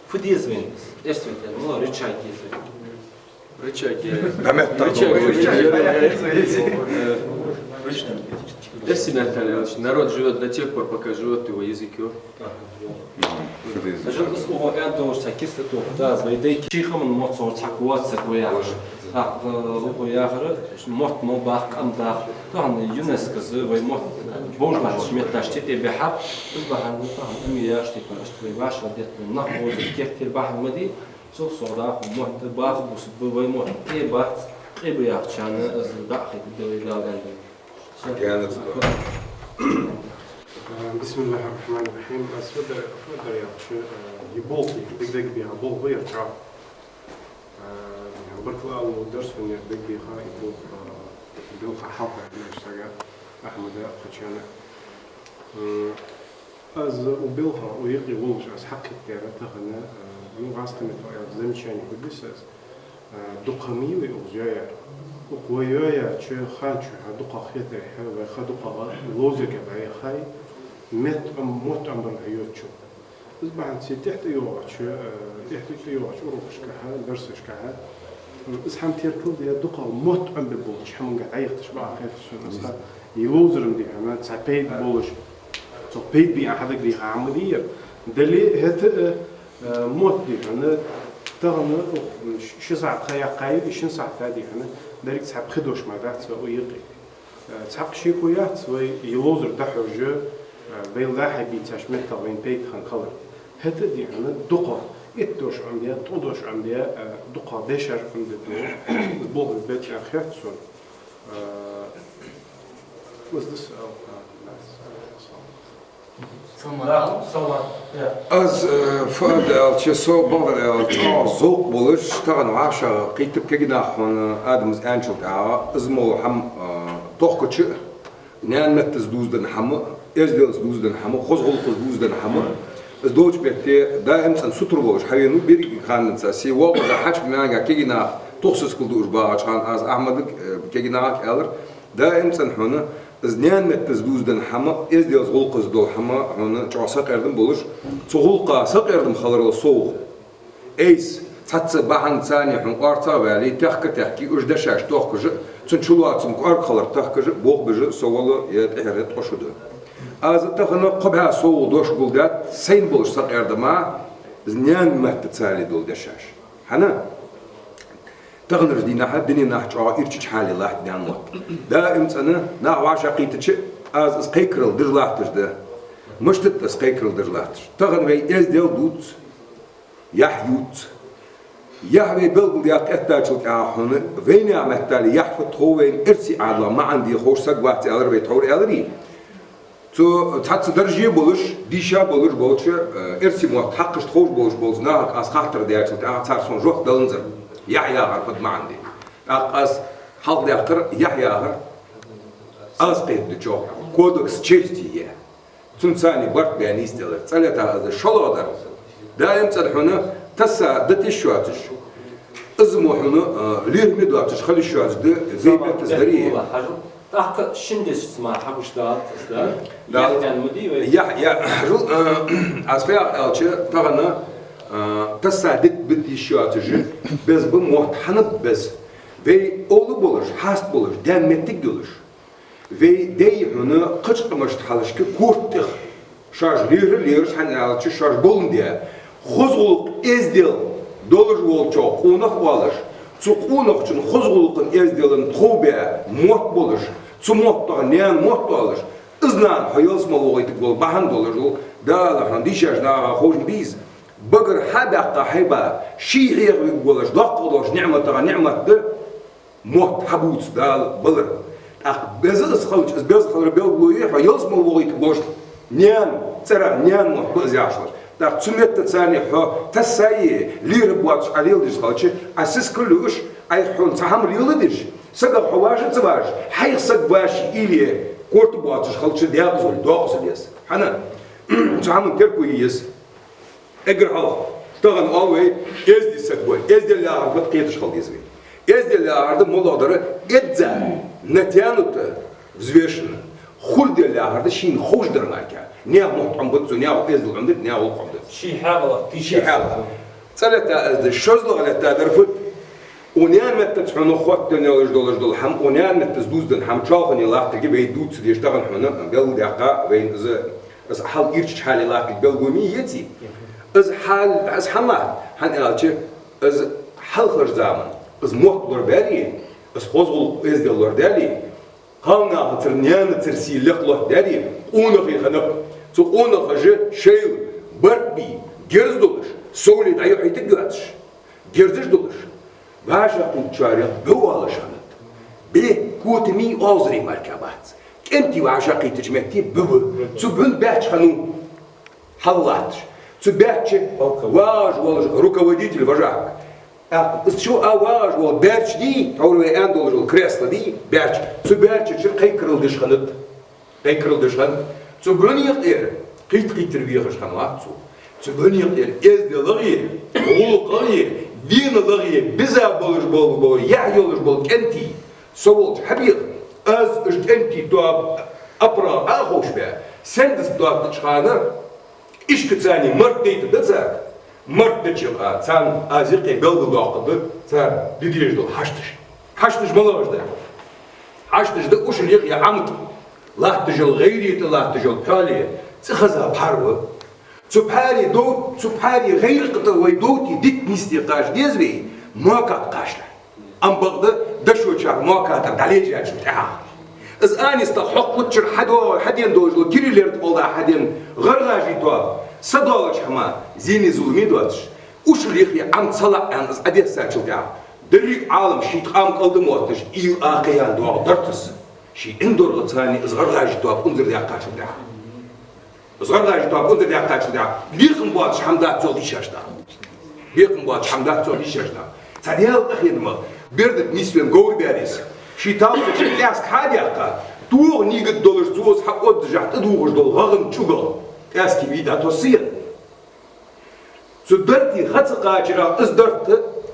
Фу деза вайна? Эрсий меттала, ну, рычаг деза вайна. Рычаг. Намет. Рычаг, рычаг. Э, рычаг. Эрсий меттала аьлча, народ живёт до тех пор, пока живёт его язык. Ага. Хьажал, из укхо аьнна долаш цхьа кица тоха, да, вай дай ший хӀаман мотт цхьа кхоачаш ва яхаш. ТӀаккха, э, укхо яхар, мотт мел бах, къам дах. Тахан ЮНЕСКО-с вай мотт бовш латтача метташта тӀа бихьаб. Из бахьан, тахан Амин яхача тайпара, иштта вай вӀашагӀдетта нах бовзар керттера бахьан ма дий. Цул совгӀа, мотт баха бусалба, вай мотт тӀа бац, къе ба яхачарна из дӀахайтаргда вай, Дала аьннадале. Гаьна ца. Э, бисмиллахӀир-рахьманир-рахьим. Аз фу дар, фу дар аьлча, э, е болх, дика-дика беха болх ба ер чӀоагӀа. Э, баркал ала ловра сона ер дика беха, е болх, э, белха хьалха наш сага, Ахьмада, кхычарна. М, аз укх белха, укх юкъе волаш аз хьакхийттар тахан, э, ну, гӀазкхий меттала аьлча, замечание хургья аз. Э, дукха ма йий вай укхаза йоаяьр. Укх вай йоаяьча хана чухь дукхагӀа хетаргья, вай ха дукхагӀа ловзарга дӀаяхай, мотт Ӏом-, мотт Ӏомабар хьайоацачул. Из бахьан ца тӀехьа тӀайоагӀача, э, тӀехьа тӀайоагӀача урокашкахьа, дарсашкахьа, м, из хӀама теркалдаь, дукхагӀа мотт Ӏомабе болча хӀаманга дӀаяхийташ бакъахьа хет сона из ха. Е ловзар-м, дий хьона, цхьа пайда болаш, цох пайда бе аьнна хьадагадеха хӀама ма дий ер. Дале, хӀаьта а, э, мотт, дий хьона, тахан, ух, ш-, ши сахьат ха яьккхай, шин сахьата, дий хьона, деррига цхьа пхи дош мара дац вай укх юкъе. Э, цхьаккха шеко яц вай е ловзар дӀахьош, э, вай лаьрхӀа бийцача меттах вайна пайда хинна хилар. ХӀаьта а, дий хьона, дукхагӀа, итт дош Ӏомабе, ткъо дош Ӏомабе, э, дукхагӀа дешаш Ӏомабе, болх бе беза аьнна хет сона. Э, из да са, э, Салам. Салам. Аз, э, фу аргда аьлча, со, бакъдар аьлча, чӀоагӀа зовкх болаш, тахан вӀашагӀкхийттаб кагий нах хьона, Адамас аьнначул тӀехьагӀа, из мо хӀама, э, тохкача, наьна меттаца дувзаденна хӀама, эзделаца дувзаденна хӀама, хоза гӀулакхаца дувзаденна хӀама, Из долча метте даим цӀена сутара волаш хьавена ва берригача ханнахьа. Се воагӀаш хьача маьнга кегий нах тохсаскал дуаш багӀача хана аз Ахьмадага, э, кегий нахага аьлар: даим цӀена хьона из наьна меттаца дувзаденна хӀама, эзделца, гӀулакхаца дола хӀама хьона чӀоагӀа сакъердам болаш, цу гӀулакха сакъердам хиларал совгӀа. Айса, цхьацца бахьан цани хьона орцагӀа ваьле, техка-техка уж дешаш тохкаш а, цун чулоацам кӀоарга хилар тохкаш а, болх беш а со вала е тӀехьара ткъо шу да. Аз тахан кхо бӀаь совгӀа дош гулдаьд сайна болаш сакъердама, из наьна меттаца дола дешаш. ХӀана? Таханарча дийнахьа дунен тӀа чӀоагӀа ирчача хьале латт наьна мотт. Даим цӀена нах вӀашагӀкхийтача, аз из кхайкарал деш латташ да. Мишта да из кхайкарал деш латташ? Тахан вай эздел дувц, яхь ювц. Яхь вай белгалдаьккха эттачул тӀехьагӀа хьона, вайнаьха меттала яхь фуд тхов вайна эрсий Ӏаьдала маӀан де ховш саг вац аьлар вай тхьовра, аьларий? Цу цхьацца дарже болаш, дийша болаш болча, э, эрсий мотт хьакхашта ховш болаш болча нахага аз хаттар даьчул тӀехьагӀа цар сона жоп даланзар, яхь яхар фуд маӀан де. ТӀаккха аз хьалхадаьккхар, яхь яхар, аз кхетадечох, кодекс чести я. Цунца барт бе нийсделар. ЦӀалета аз шоллагӀдар. Даим цӀена хьона тасса дита йиш йоацаш, из мо хьона, а, лерхӀаме доацаш хила йиш йоацаш да, зайбетас дари. ТӀаккха шин дешаца мара хьагуш далац аз, да? Дала. Яхь ма дий вай. Яхь, яхь, жул, а, аз фу яхар аьлча, тахан, а, тасса дита, бита йиш йоацаш, беза ба мотт, хӀана ба беза? Вай овла болаш, хьаст болаш, даьна моттиг йолаш. Вай даьй хьона кхыча къамашта хьалхашка корта тӀа шоаш лерхӀа лераш, хӀана аьлча шоаш боландаь, хоза гӀулакх, эздел долаш волчоа къонах оалаш, цу къонахчун хоза гӀулакхана, эзделана тхов баь мотт болаш, цу моттах наьна мотт оалаш, из нана хьо ялсмала вохийтаргвола бахьан долаш вола, Дала хьона дийшача наха ховш ма дий из, багара хьа а баьккха хьайба, ший хьеха вига волаш, доккха долаш ниӀматах ниӀмат да, мотт хьабувца Дала балар. ТӀаккха беза из хилча, из беза хилара белгало я хьо ялсмала вохийтаргволаш наьна цӀерах наьна мотт ба из яхаш хилча. ТӀаккха цу меттаца хьо тасса е лерхӀа боацаш Ӏа леладеш хилча, Ӏа сискал юаш, Ӏайха хьона цхьа хӀама леладеш, сагах хьо вӀаши ца вӀаши, хьайх саг вӀаши уйла е корта боацаш хилча, декъаза вале, докъаза вале из. ХӀана? Цу хӀаман терко е еза. Эггара хьалха, тахан оал вай, эздий саг ва, эздел яхар фуд кхеташ хила деза вай. Эздел яхар да моллагӀа дар эзза, натянуто, взвешенно. Хургдел яхар да шийна ховш дар мара. Наьха мотт Ӏомабац цо, наьха эздел Ӏомадац, наьха гӀулакх Ӏомадац. Ший хьаькъал, ший хьаькъал. ЦӀалета аз да, шозлагӀа латта дар фуд? Укх наьна меттаца хьона хоттаденна йолаш долаш дола хӀама, укх наьна меттаца дувзаденна хӀама чоалхане латтарга вай дувца дезаш тахан хьона белгалдаьккха вайна из, из хьал ирчача хьале латтарга белгало ма йий из. Из хьал, из хӀама, хӀана аьлча, из хьалхарча заман, из мотт лорабаьле, из хоза гӀулакх, эздел лорадаьле, кхалнахацара, наьнацара сий лекха лоаттадаьле, къонахий хиннаб. Цу къонахаша шоайла барт бе, герз долаш, совле дӀайохьийтаргйоацаш, герзаш долаш, вӀашагӀкхийтачарех бӀу оалаш хиннад. БӀу котамий, оагӀазарий мара бац. КӀентий вӀашагӀкхийтача метте бӀу ба. Цу бӀун баьчча хиннав хьал латташ. Цу баьчча вагӀаш волаш руководитель, вожак. ТӀаккха из чу а вагӀаш вола баьрча дий, тхьовра вай аьнна долаш дола кресло дий, баьрча. Цу баьрча чура кхайкарал деш хиннад. Кхайкарал деш хиннад. Цу бӀунна юкъера кхийтта-кхийттара вехаш хиннавац цо. Цу бӀунна юкъера эзделагӀа, гӀулакхагӀа, деналагӀа биза болаш бола, бола, яхь йолаш бола кӀентий со волча хьабеха, аз уж кӀентий тоаба апрагӀа Ӏоховшабаь, сендаца доаттача хана, ишколаца март дайтаргда цар. Март дича юкъа царна аз юкъе белгалдоаккхаргда цар де дезаш дола хьашташ. Хьашташ малагӀаш да? Хьашташ да ушар юкъе Ӏомаде латташ йола, гӀайре тӀа латташ йола пхьоале цӀихеза пхьар ва. Цу пхьаре дов-, цу пхьаре гӀайракха тӀа вай довтий, дита нийсде кхача деза вай, мокат кхачале. Ам бакъда дошочар мокатара дӀалежачул тӀехьагӀа. Из анистагӀа хьокхаччара хьадо-, хьадена долаш дола, кириллер тӀа болда хьадена гӀаргӀажий тоаба са доалача хӀама зене-зуламе доацаш, ушар юкъе Ӏомаде ца лаьа аьнна из Ӏодессачул тӀехьагӀа, деррига Ӏалам ший ткъам кӀалда мотташ, уйла акха яьнна доагӀа дартас. Ший ӀиндоргӀацани из гӀаргӀажий тоаба унзара даьккхачул тӀехьагӀа. Из гӀаргӀажий тоаба унзара даьккхачул тӀехьагӀа, бекхам боацаш хӀама дац цох дийшача наха. Бекхам боацаш хӀама дац цох дийшача наха. Цхьа Даьла къахетамах, берда тӀа нийсвенна говр баьрийса, ший талхача тӀаьск хьа а даьккха, тоха нийгат долаш цо из хьаоддашехь тӀадувхаш дола гӀагӀан чӀугал тӀаьске вий дӀатосса енна. Цу дарта ха ца кхачарах, из дарт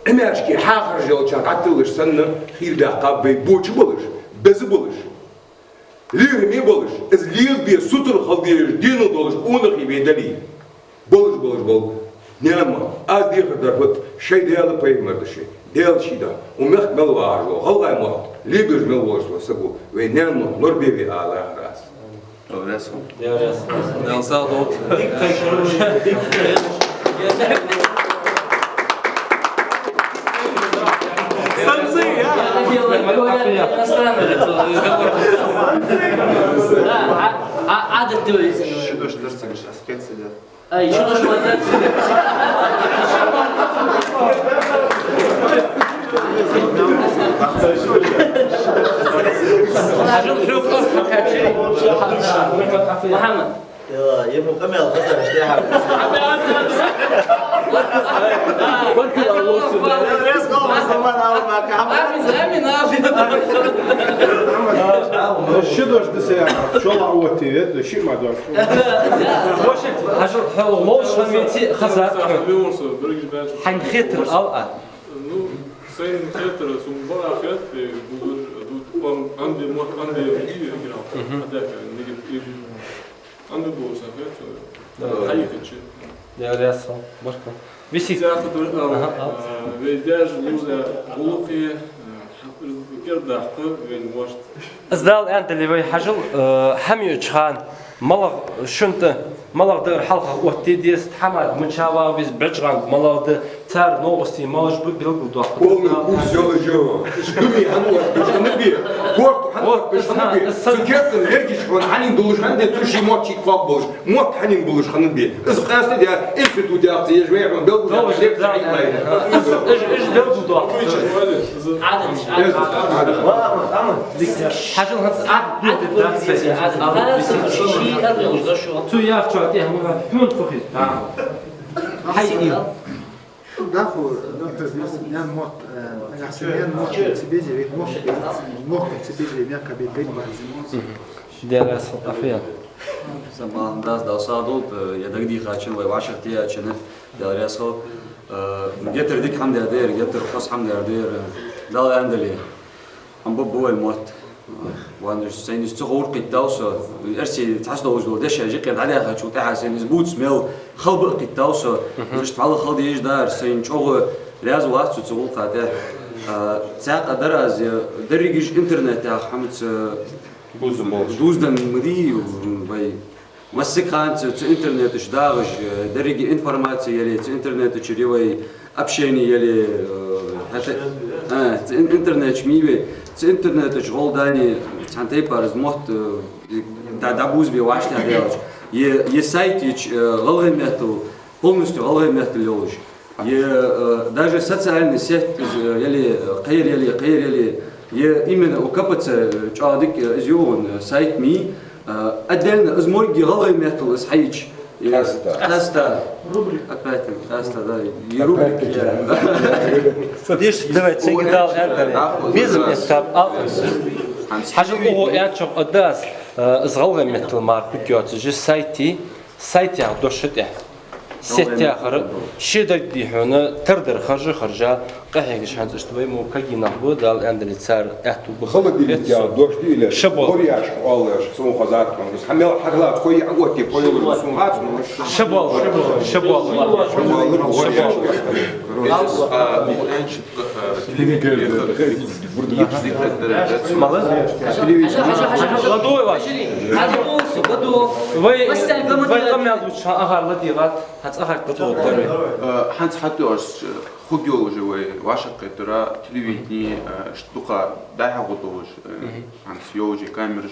Ӏимаьршка хьахаржа йолча дӀатиллаш санна, хийра даьккхаб вай боча болаш, беза болаш, лехаме болаш, из лелабе сутара хила дезаш денал долаш къонахий вай дале. Болаш, болаш бола наьна мотт. Аз дехар дар фуд, шоай Даьла пайхамара да шоай, Даьла ший да. Укх мехка мел вахаш вола гӀалгӀай мотт лебеш мел волаш вола саг ва, вай наьна мотт лорабе вай ала яхар аз. Даьла сагӀа долда. Ши дош дар ца гуш, аз кхет ца даьд. Ай, чу дош ма дац. Мухьаммад. Йо, ему къамаьл хазар, иштта хьа. Амин, амин, амин. Ши дош да са яхар, шоллагӀа оттаве, шиъ ма дош. Воша, хьажал, хьо волаш хӀама веце хазар. Хьайна хетар ала. Ну, сайна хетар, сона бакъахьа хет, э, гугар, ду, он, анде, мо, анде, и, и, и, Мгм. а, да, не, и, анде, бо, са хет, Да. э, хьайхача. Я, я, со, баркал. Виси. Зяхат, э, Ага, ага. э, вай даьша лувза гӀулакхи, э, кердахка, вай мошт. Из Дала аьннадале вай хьажал, э, хӀама йоацача хана, малагӀа шун тӀа, малагӀа дагӀар хьалха оттаде деза, хӀама мича вагӀа веза, бӀарчча гӀанд малагӀа да, цар новкъостий малаш ба белгалдоаккх. Полный курс йолаш я. Уж дуне хӀана оттабеш хиннаб, корта хӀана оттабеш хиннаб, цу керта лергаш хьона хьанна долаш хиннад, цу ший мотт ший кхоабаш болаш, мотт хьанна болаш хиннаб. Из къаьста да, институт яхца еш вай хьона белгалдоаккх, лекци хьайна. Уж, уж белгалдоаккх. Хьажал хӀанз Ӏад, Ӏад, Ӏад, Ӏад, цу яхачоа тӀехьа ма хьона ху хир. Хьай. Да, ху, наьна мотт, э, наьна мотт ца безе, вай мотт, мотт ца безе, мехка бе бен бац. Дера сал афия. Са малан дас дал садулт, э, я дагдихачун, вай вӀашагӀтеачун, Дала раьза хилва. Э, геттара дика хӀама даьр да ер, геттара хоза хӀама даьр да ер, Дала аьннадале. Амма ба вай мотт. Ванаш сайнаш ца ховр кхийттав со. Эрсий цхьацца долаш дола дешаш жикъе дӀадаьхачул тӀехьа сайнаш бувца мел хала ба кхийттав со. Мгм. Иштта хьалха хала дезаш дар, сайна чӀоагӀа раьза вац цу гӀулакха тӀа. А, цхьаькха дар аз, я, дерригаш интернетах хӀамаца Буза болаш. Дуздан ма дий, вай. Массакханца цу интернета чу дагӀаш, э, деррига информаци яле, цу интернета чу ривай общение яле, э, хӀаьта, э, цу ин-, интернета чу мий ве, цу интернета чу гӀолла дани, цхьан тайпара из мотт, э, да-, дӀабузабе вӀаштӀехьадаьлча. Е, е сайт йича, э, гӀалгӀай меттала, полностью гӀалгӀай меттала йолаш. Е, э, даже социальный сеть, из, э, яле, э, кхыяр яле, кхыяр яле, е именно у КПЦ, э, чӀоагӀа дика, э, из юван, э, сайт мий, э, отдельно из морги гӀалгӀай меттала из хьайича. Э, Къаьста. Къаьста. Опять, къаьста, да. И рубрика, Опять-таки, я. да. Деш, давай, цигга дал, э, да. Безам эттаб, ал. Хьажал, укхо аьнначох а да аз, э, из гӀалгӀай меттала мара хургйоацаш, же сайти, сайт яха дош тӀа. Сеть яхар, шедар дий хьона, тардар харжа, харжа, къахьегаш хӀанз иштта вай мо кагий нах ба, Дала аьннадале цар аьттув ба. Холодильник яха дош дий ле? Ша бола. Гори яшка, оалаш, сона хоза тхона. Хьа мел хьагӀлац, кхой яӀ отте, кхой йолаш, сона хац, ну. Ша бола, ша бола. Ша бола, гори яшка. Мала? Ладой ваш. Вай, вай къамаьл дувцача агӀар ладийгӀад, хӀанз агӀар дӀадоагӀа. Э, хӀанз хьатӀайоагӀаш, э, хургйолаш я вай вӀашагӀкхетар, телевидени, э, ш-, дукха дӀа-хьа гӀо долаш, э, Мгм. хӀанз йолаш я камераш,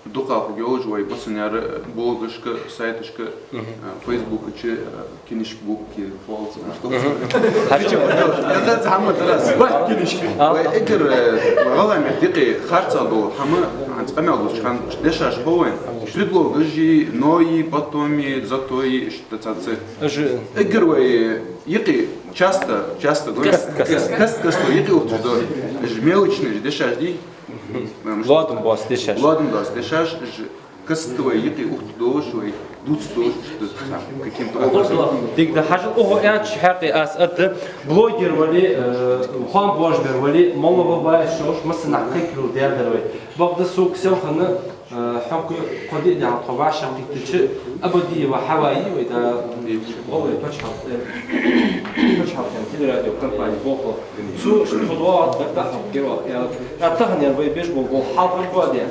дукха хургйолаш я вай массанера, э, блогашка, сайташка, Мгм. э, фейсбукача, э, Кинишка букки, фолца, Мгм. что ли? Хьажа. Я так сама дара. Бах, Кинишка. А. Вай эггара, э, гӀалгӀай метта юкъе харцахьа дола хӀама, хӀанз къамаьл дувцача хана дешаш ховш вайна. Предлогаши, но и, потом и, зато и, иштта цхьацца. Эггара вай юкъе часто, часто, Каст-, каст. каст-, каст-, касто юкъе ухаш да. Уж мелочный дешаш дий. Мгм. Мгм. Лоадам боаца дешаш. Лоадам боаца дешаш, уж Каста вай юкъе ухта долаш, вай дувца долаш, что там каким-то образом. Дика да, хьажал, оаха аьннача хьакъехьа аз аргда, блогер вале, э, хоам боажабер вале, моллагӀа ва из шоаш, массанахьа кхайкарал даьр дар вай. Бакъда сога селхан, э, хьокху кхо-диъ ди хьалха тхо вӀашагӀкхийттача, Абадиева Хьава я вай, да, гӀалгӀай паччахьалкхен, паччахьалкхен телерадиокомпане болхло. Цо ши тхо доагӀа дагадоагӀа гервах яла. А тахан ер вай беш бола гӀулакх хьалхара ба де.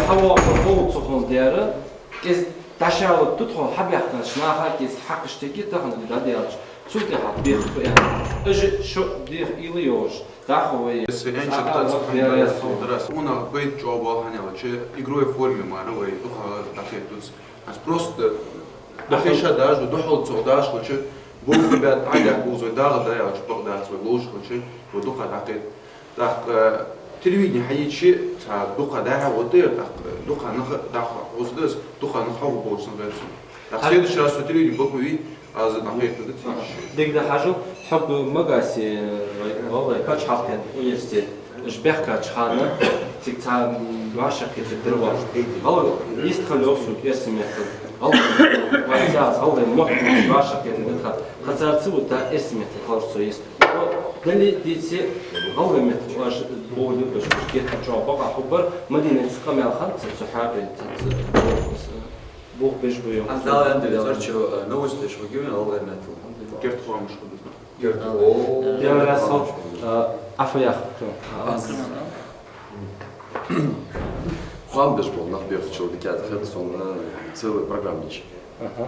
ХьавоагӀа ховца хӀама дера, кӀезига дӀашалургда тхона хьабаьхкача наха, кӀезига хьакхаш теге тахан дӀадаьлча. Цул тӀехьа бехк бу аьнна. Уж шо деха уйла йолаш, дӀахо вай. Се энча сахьат тац вахт хьан яра дара ясхо. Дара. Уна вай чӀоагӀа бахьан яьлча, игровой форме мара вай дукха дӀакхетац. Аз просто дӀахеша даже, духьал цо дӀахо хилча, болх бе дӀадехка узой дагӀа да яьлча, бакъ дац вай ловш хилча, вай дукха дӀакхет. ТӀаккха телевидени хьайича, цхьа дукха дӀахьа гӀо тӀера, тӀаккха дукха нах дӀахо хоза да из, дукха нах хьо болча сан гӀерсу. ТӀаккха следующий раз со телевидени бакъ вий, аз дӀахо хетта да ца. Дика да, хьажал, хьога Магасе, э, вай, вай, паччахьалкхен университет. Уж баьхкача хана, цига цхьа, м, вӀашагӀкхетар дир вай. ГӀалгӀай, йистхила йоах сога эрсий меттала. ГӀалгӀай, вай цхьа гӀалгӀай мотт вӀашагӀкхетар дир тха. Тха царца вот та эрсий меттала хилар цо йист. Дале, дийце, гӀалгӀай меттала оаш боху дукхаш, уж геттара чӀоагӀа бакъахьа хургбар, Мадинаца къамаьл хиннад, цу хьакъехьа, цу, цу, бух беш бу йоах. Аз Дала аьнна дезар, цу, э, новостеш хургья вайна гӀалгӀай меттала. Герт хоамаш хургда. Герт. О. Дела раьза хилва, э, Ӏафа яха. Хоам беш бола нах бехачул дикаьда хет сона целая программа дича. Аха.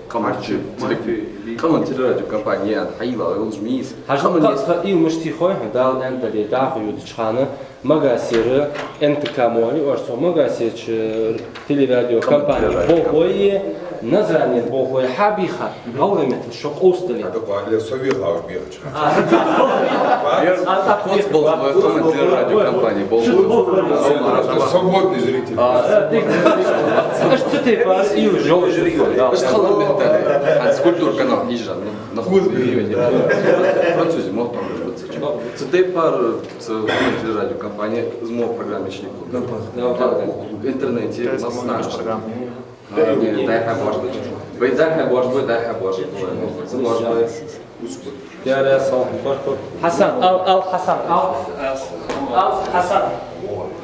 Къаман те-, Мафи. Къаман телерадиокомпани ян хьайла йолаш мийса. Хьажал, къаман ха-, ес- ха-, ил мишта хой хьона, Дала аьнна дале, дӀахо йодача хана, Магасера, Н Т К мо аьле оаш цох, Магасерча телерадиокомпане болхлой, Назране болхлой хьабийха, гӀалгӀай меттала шо къовсадале. Хьада къоале со вехаваш бехача. А, а, так, хоц болхлой, къаман телерадиокомпане болхлой. Просто свободный зритель. А, дика. Аш цу тайпара из жо жри. Аш хала меттала. Ас культура канал хьежар, ну, на хуй. Французи мотт хьежар. Цу тайпара, цу телерадиокомпани из мо программа ишли. Да, да. В интернете масса программа. Дай хьабош. Вай дай хьабош, вай дай хьабош. Цу мо. Дела раьза хилва, баркал. Хьасан, ал, ал, Хьасан, ал. Ал, Хьасан.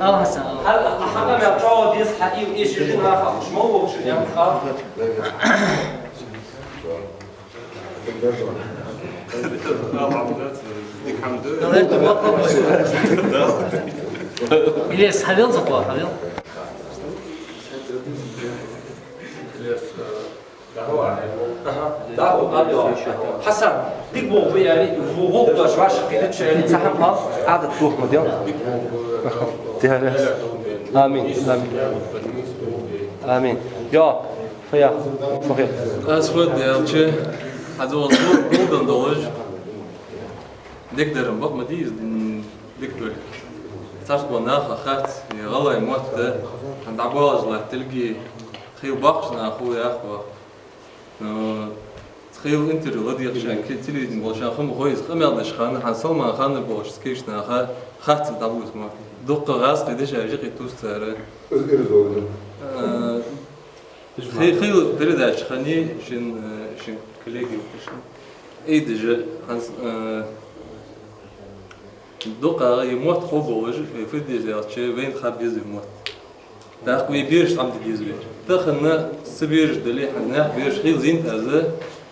Ал, Хьасан, ал. Хьа-, хьа къамаьл чӀоагӀа деза, хьа ил эшаш наха, уж мел волча, я, ал. Наверное, ты бахал. Илес, хьавел, закъо, хьавел. Аха, да, да, да. Хьасан, дика болх бу аьле, гӀулакх доацаш вӀашагӀкхетача аьле, цхьа хӀама ала, Ӏадат дохма дел. Дела раьза. Амин, амин. Амин. Йо, фая, фахи. Аз фуд аьлча, хьаза вон гулдан долаш. Дика дар-м бакъ ма дий из, м, дика дар. Царца бола наха хац, е гӀалгӀай мотт, хӀанз дӀабоалаш латтилга, хила бахаш нах хул яхва. Э, хила интервью ладийгӀача, ке-, телевидене болча хана хӀама хой из, къамаьл деш хана, хӀанз Салман-Ханна болаш кийча наха хац дӀабувца ма. Дукха гӀазкхий дешаш юкъе тувс цар. Э, хи-, хила передача хиннай шин, э, шин коллеги шин. Эй, дежа, хӀанз, э, дукха из мотт хов болаш, э, фу деза аьлча, вайна хаб беза из мотт. ТӀаккха вай бераш тӀам де деза вай. Тахан са бераш дале, хӀанз наьха бераш хила зийнад аз,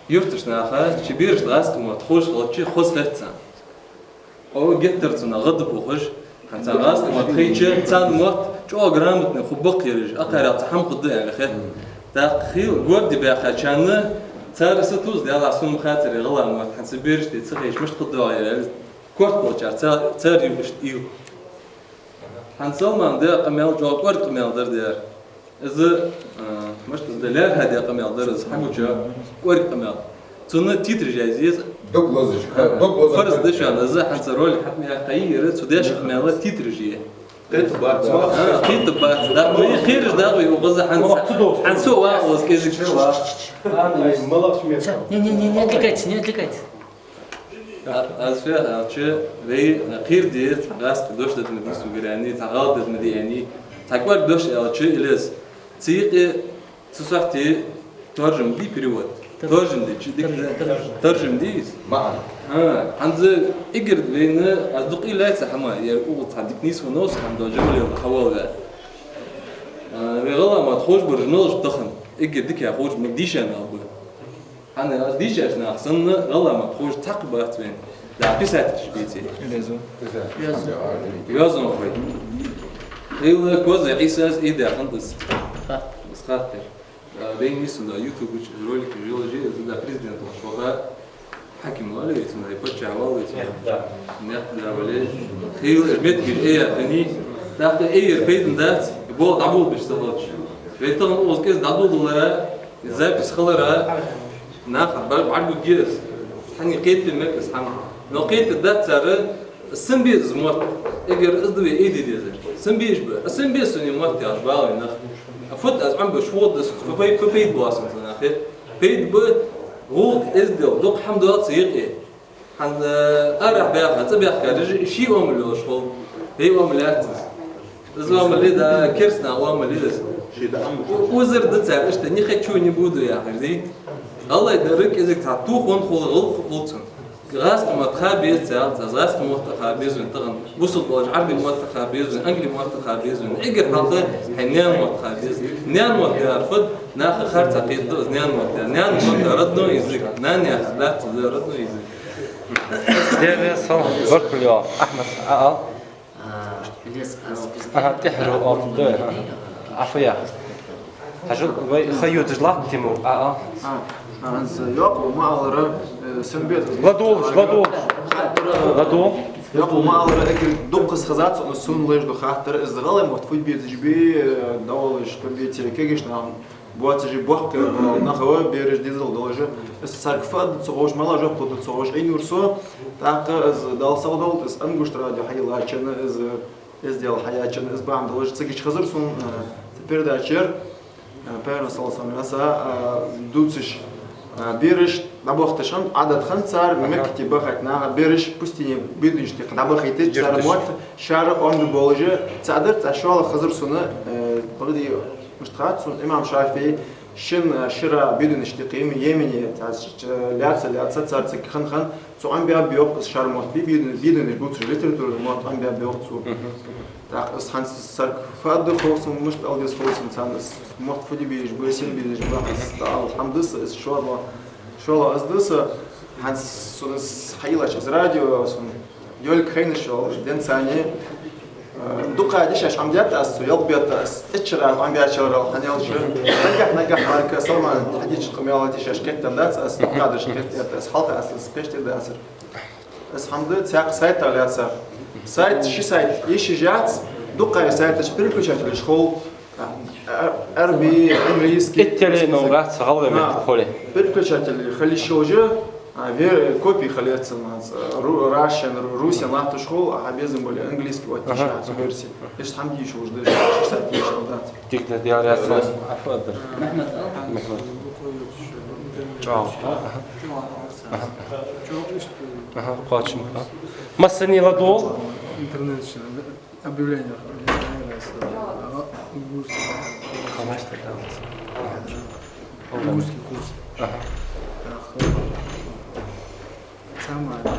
юртарча наха, шоай берашта гӀазкхий мотт ховш хилча, хоза хет царна. О, геттара цунах гӀадбухаш, хӀанз царна гӀазкхий мотт хайча, царна мотт чӀоагӀа грамотни хургба-кх ераш, акхарел цхьа хӀама хургда аьнна хет. ТӀаккха хила горде баьхачарна, цар са тувс, Даьллахь, сона ма хацар гӀалгӀай мотт, хӀанз са берашта ца хайча, мишта хургда ер аьле, корта болчар, ца-, цар юкъе иштта ил. ХӀанз Салмана даь къамаьл чӀоагӀа кӀоарга къамаьл дар дера. Из, а, мишта из да, лаьрхӀа даь къамаьл дар из, хьагуча кӀоарга къамаьл. Цунна титраш язъе еза. Дог лазаш, а, дог лазаш. Фарз да шоана из, хӀанз ролик хьатӀа ма яьккхай, ер цу даьча къамаьла титраш е. Кхетаргбац. А, кхетаргбац. Да, вай кхераш да вай укхаза хӀанз. ХӀанз со ваха ваз кӀезига. Не, не, не, не отвлекайтесь, не отвлекайтесь. А, аз фу яхар аьлча, вай кхера деза, цхьа гӀазкхий дош дергда ма дий сога аьнна, цхьа гӀалат дергда ма дий аьнна, Цхьа кӀоарга дош аьлча, Илез, цу юкъе цу сахьте таржам дий, перевод? Таржам. Таржам дича дика да? Таржам. Таржам дий из? МаӀан. А, хӀанз эггара вайна аз дукха уйла яьй цу хӀаман, ер угӀу цхьа дика нийсвеннав со хӀама да, Джамалел хьавола ваь. А, вай гӀалгӀай мотт ховш бар журналаш тахан. Эггара дика ховш ма дийша мел ба. ХӀана аьлча дийшача наха санна гӀалгӀай мотт ховш цхьаккха бац вайна. Да, писателаш беций. Илеза. Йоазонхой. Хила Козай Ӏийсас из даь хиннад из. Ха. Из хаттар. А, дайна нийсвеннав YouTube чу ролик йолаш, из да президент волаш ваха. Хьаким вале вецунна, паччахь вале вецунна. Да. Нет, да, вале. Хила, э, меткий, э, я, хани. ТӀаккха э, ер пайдана дац, бола дӀаболабеш ца хилча. Вай тахан укхаза кӀезига дӀадоладалара, запись хилара, наха бӀаргагургья из. Хьанна кхетаде мег из хӀама. Но кхетаргдац цар, сенна беза из мотт, эггара из да вай айдеш дезар. Сенна безаш ба, сенна беза сона ер мотт яхаш ба вай нах. А фуд аз Ӏомабеш, фу да из, фу пай-, фу пайда ба сона цу нахах? Пайда ба, гӀулакх эздел, дукха хӀама дола цу юкъе. ХӀанз, э, арахьа баьха, цӀабаьхкараш ший оамал йолаш хул. Вай оамал яц из. Из оамал я, да, кераста наьха оамал я из. Ший да Ӏомабеш. У-, узар да цар, иштта, не хочу, не буду яхар, дий? ГӀалгӀай дар кӀезига цхьа тоха хул, гӀулакх хул цун. ГӀазкхий мотт ха беза цар, цар гӀазкхий мотт ха беза вайна тахан. Бусалба волаш Ӏарбий мотт ха беза вайна, англи мотт ха беза вайна. Эггара хьалха хьай наьна мотт ха беза. Наьна мотт яхар фуд, наха харцахьа кхетаду из наьна мотт яхар. Наьна мотт родной язык. Нана яхар дац из родной язык. Дера сал, баркал йоах, Ахьмад, а, ал. А, Илез, аз... Аха, тӀехьара оал, да, аха. Ӏафу яха. Хьажал, вай ха йодаш латт, Тимур, а, а. А, а, аз йоах, ма аллара, э, сенна беза. ЛадувгӀалаш, ладувгӀалаш. Хаттар, э, ладувгӀал. Йоах, ма аллара, эггара дукха хазац, но сона леш да хаттар, из гӀалгӀай мотт фуд безаш ба, э, довлаш, компьютере кегийча наха. Боацаш боккхий нах ба, бераш дезал долаш. Аз царга фу аргда ца ховш, малагӀа жоп лургда ца ховш Ӏийнавир со. ТӀаккха аз, Дала сагӀа долда, аз Ангушт радио хьайиллача, аз эздел хьаяьча, аз бахьан долаш цига хазар сона, э, передача яр, э, Пайхамара, саллаллахӀу Ӏалайхи ва саллам, а, дувцаш, э, бераш дӀабахийташ хиннад, Ӏадат хиннад цар, Меккате бахийта наха, бераш пустыне бедуинашта юкъе дӀабахийта, цар мотт шоай оамал болаш, цадар цхьа шоллагӀа хазар сона, э, бакъда, мишта хац сона, имам ШафиӀий шин, э, шера бедуинашта юкъе, Йемене, цхьа, э, лаьца, лаьца, цар цига хинна хиннад, цо Ӏомабаьб йоах из шоай мотт, бе-, бедуин-, бедуинаш бувцаш, литературни мотт Ӏомабаьб йоах цо. ТӀаккха аз хӀанз царга фу аргда хов сона, мишта ала деза хов сона царна, из мотт фу де безаш ба, сенна безаш ба, хӀанз Дала хьамда са, из шоллагӀа, шоллагӀа из да са, хӀанз сона из хьайиллача, из радио сона йолга хайнаш йола денз царна, э, дукха дешаш Ӏомадаьд аз, цу ялх бетта аз, эчча Ӏомабаьчарел, хӀана аьлча, нагахь, нагахь мара Салмана хьадийцача къамаьла дешаш кхетадаьдац аз, дукха дешаш кхетадаьд аз, хьалха аз из кхетадацар. Аз хӀама да, цхьаькха сайт лаьца. Сайт, ши сайт, йиш яц, дукха сайташ переключателаш хул, а, а, Ӏарбий, английский. Иттеле но гац гӀалгӀай меттала хуле. Переключатель хила йиш йолаш, а, ве-, копи хила ецалац, ру-, Russian, ру-, Russian латташ хул, а безам более английский оттаеш яц версия. Иштта хӀама дийша хулаш да, ши сайт дийша хул дац. Дика да, Даьла раьза хилва. Ӏафу дар. Мехмед. Мехмед. ЧӀоагӀа. Аха. Аха, кхоачам. Массане ладувгӀал? Интернет чу объявление. Хамаш так. Унгурский курс. Аха. Ах, цхьа мара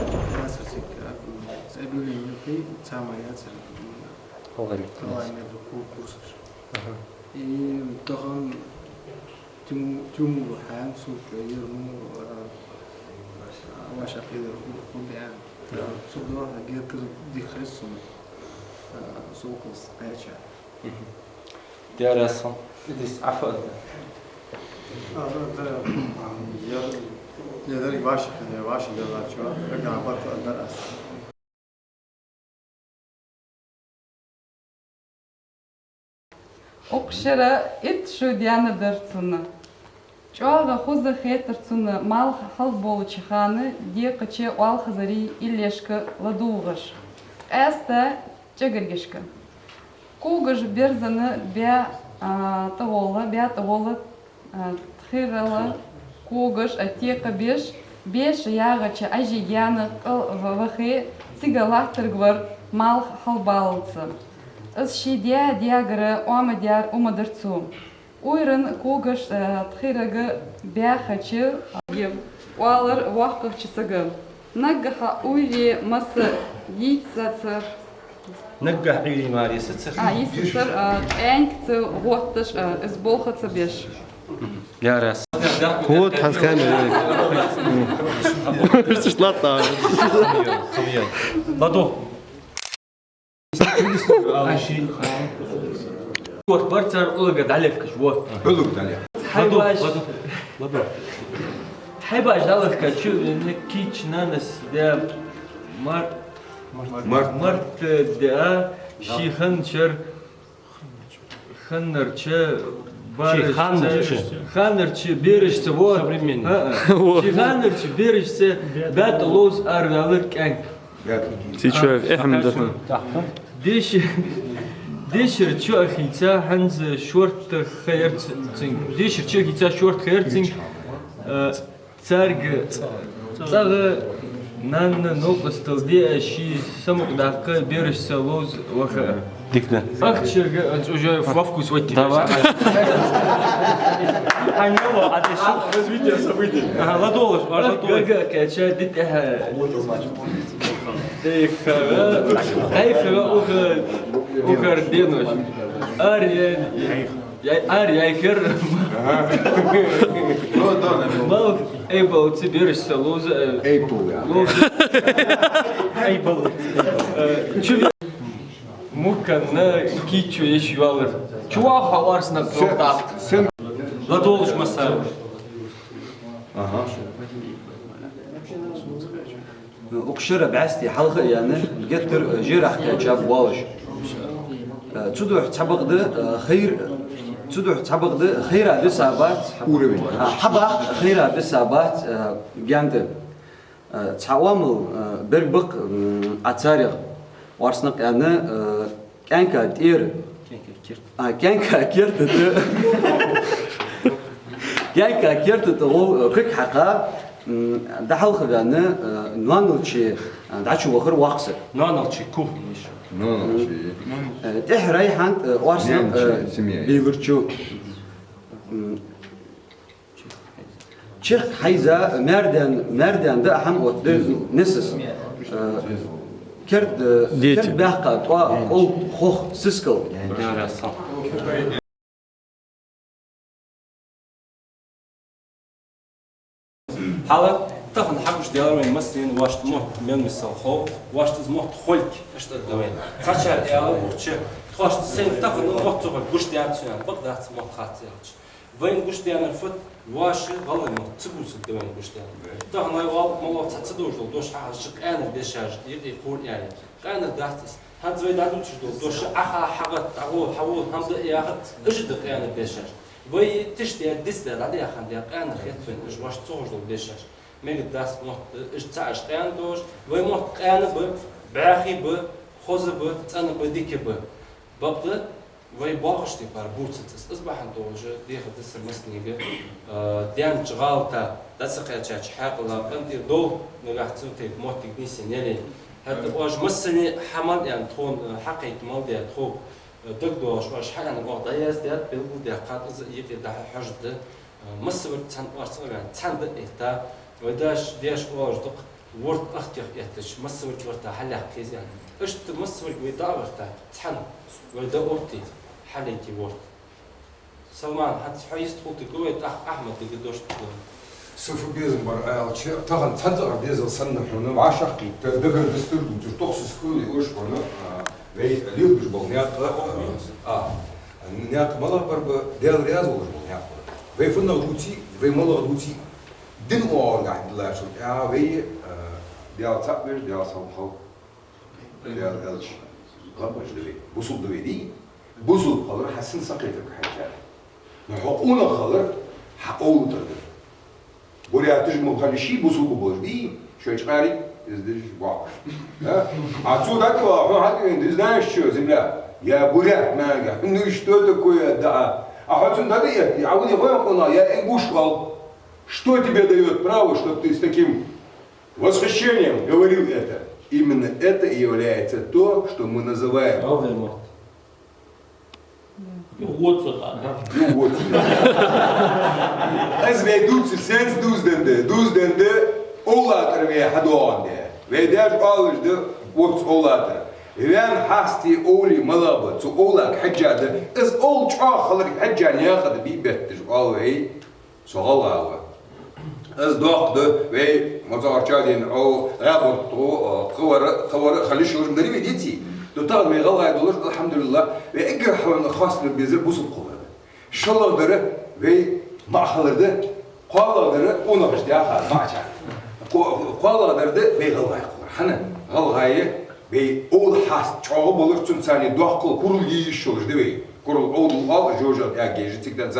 яцар цига, объявление юкъе, цхьа мара яцар. ГӀалгӀай мет. ГӀалгӀай мет ку-, курсаш. Аха. И тахан Тиму-, Тимур хьан, цу чу ер му, а, ваша кхидер ху-, ху бян. Да. Цу дохьа геркар дихрес сум, а, соколс айча. Мгм. Дерасан, идис Ӏафу. А, да, да, я, я дар ваша, я ваша дар лачо, я габат дар ас. Укх шера итт шу даьннадар цунна. ЧӀоагӀа хоза хетар цунна малх хьалболча хана декъача оалхазарий иллешка ладувгӀаш, къаьстта чӀагаргашка. Когаш берзана баь, а, тӀагӀолла, баь тӀагӀолла, а, тхирала когаш а текъабеш, беша ягӀача Ӏажий гаьна кӀал ва-, вахе, цига латтаргвар малх хьалбаллалца. Из ший даь-даьгара оамадаьр Ӏомадаьр цо. Уйран когаш, э, тхирага баьхача, оалар воккхача сага: «Наггахьа уйре масса йийцацар». Наггахьа уйре масса йийцацар. А, йийцацар, а, кӀаьнк ца гӀотташ, а, из болх ца беш. Ярас. Вот, хьан хана. Что ж, ладно. Ладно. Вот, барцар Ӏулага дӀалехкаш, вот. Ӏулага дӀалехкаш. Хьайбаш. Ладу, ладу, ладу. Хьайбаш дӀалехкаш, чу, кийча нанас даь мар-, мар-, март даь, ший ханчар, ханнарча, ший барашца, ханнарча. Ханнарча берашца, вот. Современный. А, а. Вот. Ший ханнарча берашца баьтта ловза араваьлар кӀаьнк. Цичоев Ахьмад. Деш-, дешара чу а хийца, хӀанз шортта ха яр ц-, цунга. Дешара чу а хийца, шортта ха яр цунга. Э, царга цӀагӀа нанна новкъостал де а, ший самукъадаккха берашца ловза ваха а. Дика да. Ахчарга, а, уже во вкус войти. Давай. Ай, ну, а ты что? Развитие событий. Ага, ладолаш, ладолаш. Гага, кача, дитя. Эх, ага. Эх, ага, уха, уха, денош. Арен. Я, ар, я хер. Ага. Ну, да, наверное. Мал, эй, бал, ци берашца ловза, э, эй, пол, я. Ловза. Эй, бал. Э, чу Мукканна кийчо еш йоаллар. Чувал хьа орснаг сен, лохтах. Сен. Ладолаш масса. Ага. Укх шера бӀаьсти хьалха а яьнна, геттара, э, жерах кхаьча боалаш. Э, цудухьа цхьабакъда, э, хайр, цудухьа цхьабакъда хайра биса бац. Уровень. А, хьабакъ хайра биса бац, э, гаьнда. Э, цхьа оамал, э, берг бакъ, м, Ӏа царех орснаг аьнна, э, кӀаьнка тӀера. А, кӀаьнка керта тӀа. КӀаьнка керта тӀа гӀолла, э, куг хьакха, м, дӀахьалха ваьнна, э, ноаналче, э, дӀачувахар воккха саг. Ноаналче ку. Ноаналче. Э, тӀехьа Райхьан, э, орснаг, э, нянче, семья. Бийларчо. М, Чехка хьайза, маьрдаьнна, маьрдаьнна даа хӀама отта несас. Э, керда, дети. Керда баьккха тӀоа, къовта, хох, сискал. Хьала, тахан хьагуш дела вайна массанена вешта мотт мел мисал хов, вешта из мотт хольк, иштта да вайна. Цхьачар аьлар укхаза, тхоашта сайна тахан мотт ца хой, гуш дац цунна, бакъ дац мотт хац аьлча. Вайна гуш даьннар фуд, воаш гӀалгӀай мотт ца бувцарг да вайна гуш даьннар. Тахан вай оал, малав цхьа ца дувцаш дола дош хьахьажача, къаьнара дешаш, юкъе кхувр аьнна. Къаьнара дац из. ХӀанз вай дӀадувцаш дола дош, Ӏаха, хьагӀатта, дӀагӀо, хьавола, хӀама да яхар, уж да къаьнара дешаш. Вай тиша даь, диса даь, дӀадаь хинна даь, къаьнара хет вайна уж, вешта ца ховш дола дешаш. Мегаргдац мотт, уж ца Ӏаш къаьна долаш, вай мотт къаьна ба, бӀаьхий ба, хоза ба, цӀена ба, дика ба. Бакъда, вай боагӀача тайпара бувцац из. Из бахьан долаш дехар да са массанега, а, даьннача гӀалата, дӀа ца кхаьчача хьаькъала, къинтӀера довла, нагахьа цу тайпа моттиг нийсъенна яле. ХӀаьта оаш массане хьа мел аьнна тхона, а, хьакхайка мел даь тхога, а, дагадоагӀаш оаш хьааьнна оаха дӀаяздаьд, белгалдаьккхад, из юкъе дӀахьожаргда. А, массаварг цхьан орцагӀа ваьнна, цхьан да а этта, вай даш, деш оалаш да-кх, ворта ахтех эттача, массаварг ворта хьалъяккха еза аьнна. Иштта массаварг вай дӀа а гӀерта, цхьан вай да оттийта, хьалъайта ворта. Салман, хӀанз хьо йистхулийтаргва вай, тӀаккха Ахьмадага дош дергда. Са фу безам бар аьлча, тахан цхьан цӀагӀара дезал санна хьона, вӀашагӀкхийтта, дагардоастар дувцаш, тохсус хуле уж хьона, а, вай лелабеш бола никъ, а, а, никъ малагӀа бар ба, Даьла раьза волаш бола никъ бар. Вай фуннагӀа дувце, вай малагӀа дувце, дин оагӀорахьа диллачул тӀехьагӀа вай, а, Даьла цаӀ веш, Даьла салам хилда. Даьла элча, гӀалгӀаш да вай, бусалба да вай, дий? Бусалба хилар хьа сина сакхетарга хьежжа да. Но хьо къонах хилар хьа къовлатар да. Буряташ мо хьалха ший бусалба болаш бий, шоай чкъаьрий, из деш бохкаш. А? А цо дӀатӀавала, хьо хьатӀавена, ты знаешь чё, земля? Я бурят, нага. Ну и что такое, да? А хьо цунна дӀатӀаэтта, а вай хьо къонах, я ингуш вал. Что тебе даёт право, чтоб ты с таким восхищением говорил это? Именно это и является то, что мы называем ГӀалгӀай мотт. Юха вода со тӀаккха. Юха вода. Из вай дувцар сенца дувзаденна да? Дувзаденна да овла тӀара вай хьадоагӀандаь. Вай даьша оалаш да, оцу овла тӀара. Ваьнна хьаста овлий малагӀа ба, цу овлага хьежжа да. Из овла чӀоагӀа хиларга хьежжа наькъа тӀа бий бетташ, оал вай. Со гӀалгӀа ва. Из доккха да, вай, МоцагӀарчоа дийна, Ӏо, ГӀаьбуртта, о, кхывара, кхывара хила йиш йолаш ма дарий вай, деций? Ду тахан вай гӀалгӀай долаш, алхьамдулиллахӀ, вай эггара хьона хоастам безар бусалба хилар да. ШоллагӀдар вай маӀа хилар да, кхоалагӀдар къонахчун дегӀа хилар, маӀача. Кхо-, кхоалагӀдар да вай гӀалгӀай хилар. ХӀана? ГӀалгӀай вай овла хьаста чӀоагӀа болаш, цунца цхьана доккхал курал е йиш йолаш да вай. Курал овла оал, жожагӀате эггара цига денз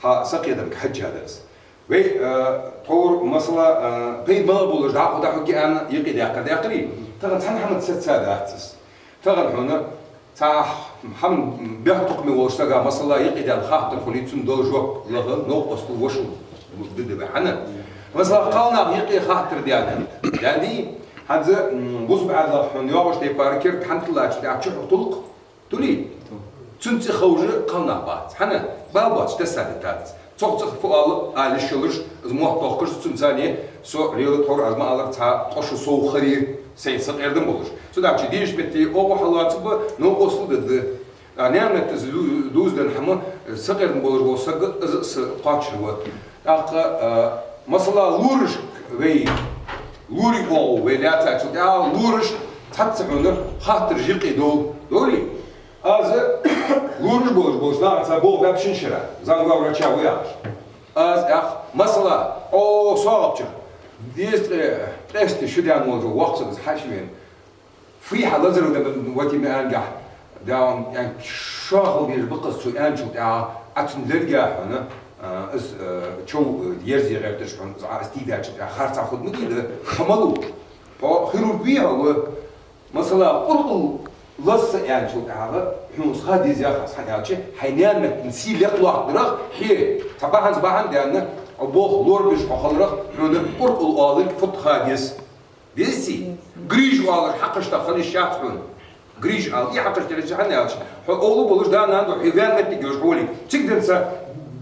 хьа сакхетамга хьежжа да из. Вай, э, тховра, масала, э, пайда малагӀа болаш дӀахо дӀахьоргья аьнна юкъе даьккхар даьккхарий, тахан цхьан хӀаманца сецадац из. Тахан хьона цхьа хӀама бехктокхаме волча сага, масала, юкъе даьнна хаттар хуле, цунна дала жоп лаха новкъостал, вошал дергда вай. ХӀана? Масала, кхалнаха юкъе хаттар даьнна, даьннадий, хӀанз, м, бусалба Ӏаьдалах хьона йоагӀача тайпара керда хӀама хилча, тӀаккха чухьа тулкъ тулий? Цун цӀи ховш кхалнах бац. ХӀана? Бала боацаш тесса дитац. Цох цӀи фу оал ала йиш йолаш, из мотт тохкаш, цунца цхьана со лела тховра, аз ма аллара, цхьа ткъо шу сов хилар, сайна сакъердам болаш. Цудухьа дийша метте оагӀув хьалоацаргба, новкъостал дергда. А наьна метта из ду-, дувзаденна хӀама, сакъердам болаш вола саг, из а са кхоачаш ва. ТӀаккха, а, масала, лорашка вай, лорий оагӀув вай лаьцачул тӀехьагӀа лорашка цхьацца хьона хаттараш юкъе довла, довлий? Аз лораш болаш болча нахаца болх баьб шин шера, зӀамига врача ва яхаш. Аз йоах, масала, о, СогӀапче, дезткъе ткъеста шу даьнна волча воккхача сага хьаьша вена. Фу хьа лазар да вати ма аьннагахьа, да он, ян, шоахал дезаш ба-кх из цо аьнначул тӀехьагӀа, Ӏа цунна лергья хьона, а, из, а, чов, а, ерзе гӀерташ хьона, из Ӏа из тийдаьчул тӀехьагӀа харцахьа хургда ма дий да, хьо малув? Хьо хирург вий хьо, ва? Масала, къуркъул лаза аьнначул тӀехьагӀа хьона из ха деза яхаш, хӀана аьлча, хьай наьна меттан сий лекхалоаттадарах хье, цхьа бахьанца бахьан даьнна, Ӏа болх лорабеш хьо хиларах хьона къуркъул оаларга фуд ха деза. Дезий? Грижа оалар хьакхашта хила йиш яц хьона. Грижа ала, из хьакхашта хила йиш яц, хӀана аьлча, хьо овла болаш да-нана да, хьо ваьнна меттиг йолаш хьо вале. Цига денз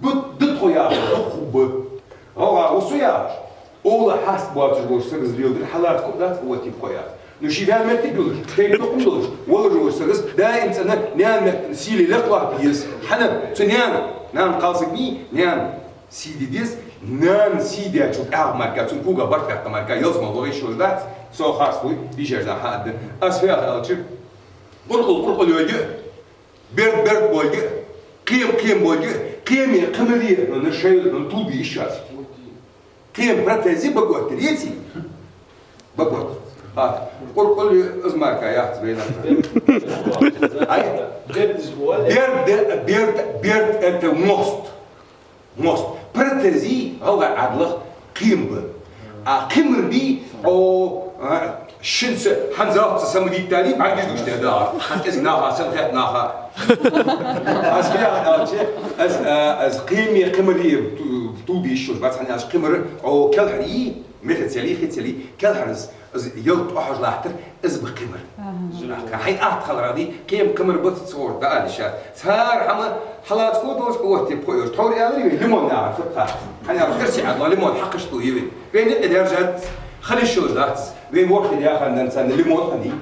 бут-, дут тхо яхаш, дукха ба. ГӀалгӀа ва со яхаш. Овла хьаста боацаш волча сага из леладар хьалаца кхы дац, а вати кхо яц. Ну, ше ваьнна меттиг йолаш, тайп-тукхам долаш, волаш волча сага из даим цӀена наьна меттан сийле лекхалоаттае еза. ХӀана? Цу наьна, нана кхалсаг мий, наьна сий де деза, нана сий даьчул тӀехьагӀа мара, цун кога барт баьккха мара, ялсмала ваха йиш йолаш дац, со харц лув, дийшача наха хьаадда. Аз фу йоах аьлча, къуркъул къуркъул йолга, берд берд болга, кхем кхем болга, кхеме кхимаре хьона шоайла хьона тулбе йиш яц. Кхем протез я, баготтар, еций? Багот. А, къуркъул из мара яц вайна. Ай? Берд, берд, берд это мост. Мост. Протез я гӀалгӀай Ӏаьдалах кхем ба. А кхимар бий, о, а, шинца хӀанзалца самодиттали бӀаргаш дувцаш да. Хьан кӀезига наха, сенна хет наха. Аз фу йоах аьлча, аз, а, аз кхеме кхимаре ту-, тулбе йиш йолаш бац, хӀана аьлча кхимар, о, кӀалхара я, метр цӀи я, хи цӀи я, кӀалхара из, из ялат тӀа хьожа латтар, из ба кхимар. Аха. Хьайна атта хиларах дий, кхем кхимар ба ца ховш да аьлча. Цар хӀама хьалаца кхо долаш, кхо тайпа кхо йолаш. Тховра аьлар вай, лимон яхар фуд тха. ХӀана аьлча эрсий Ӏаьдало лимон хьакхашта я вай. Вайна юкъе даьржад, хила йиш йолаш дац. Вайна ворхӀе даь хана денз царна лимон хиннай.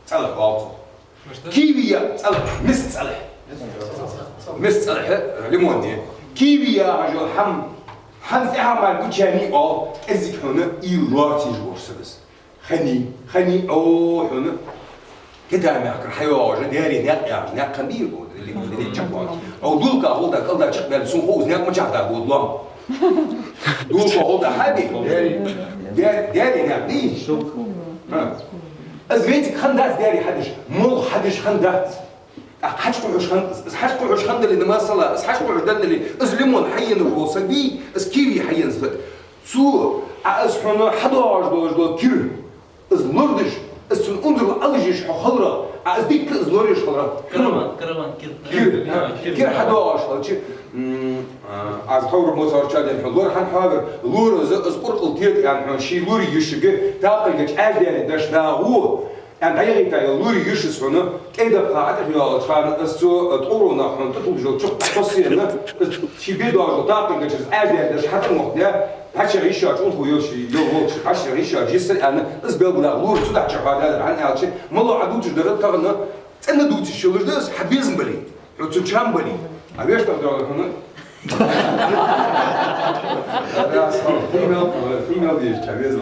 ЦӀалхӀ оал цох. Киви я цӀалхӀ, миска цӀалхӀ. Миска цӀалхӀ, лимон я. Киви яхаш йола хӀама, хӀанз тӀехьа мара гучаяьннай оал, кӀеззига хьона уйла лоарцӀа езаш волча сага из. Хиннай, хиннай, о, хьона. Китай мехкара хьайоагӀаш, даьра наькъ яхаш, наькъ хиннай, о, дили, дили чакхбоалаш. О, дулка гӀолла кӀалда чакхбаьнна, сона хов из наькъ мичахьа да бода лом. Дулка гӀолла хьабий? Даьра, даьра наькъ дий? ХӀа. Из вайцига хиннадац даьра хьадеш, молха хьадеш хиннадац. ТӀаккха хьакхухьаш хиннад из, из хьакхухьаш хиннадале, масала, из хьакхухьаш деннале, из лимон хьаенна вола саг вий, из киви хьаенна саг. Цо, а, из хьона хьадоагӀаш долаш дола кир, из лорадеш, из цун унзара Ӏалашъеш хьо хиларах, а, из дика из лораеш хиларах. Караван, караван кир. Кир, кир, кир хьадоагӀаш хилча, м, а, аз тховра МоцагӀарчоа дийна хьона лора хӀана хьоавир, лора из, из къуркъул тета аьнна хьона, ший лорий йишига, таккхалга чӀаьждаьнна даш нагӀо, Ан дӀаяхийта йола лури йиш я хьона, кӀай дакъа хьа тӀехъяьлча хана, из цу, э, тӀугӀро нах хьона тӀатуллаш йола чу тхоссена, из ший бе доагӀаш дола такъа гачар из Ӏаьржа даьр деш хьатӀа ма вахт, дӀачуяха йиш йоацаш, унхо йолаш, йола волча, дӀачуяха йиш йоацаш йисар аьнна, из белгалдаха лура цу дахча хьадаьдар, хӀана аьлча, мало Ӏа дувцаш дар тахан, цӀена дувцаш йолаш да из, хьа безам бале, хьо цун чам бале. А вешта доагӀа хьона, Раз, хьо, фу мел, фу мел деза, ча веза.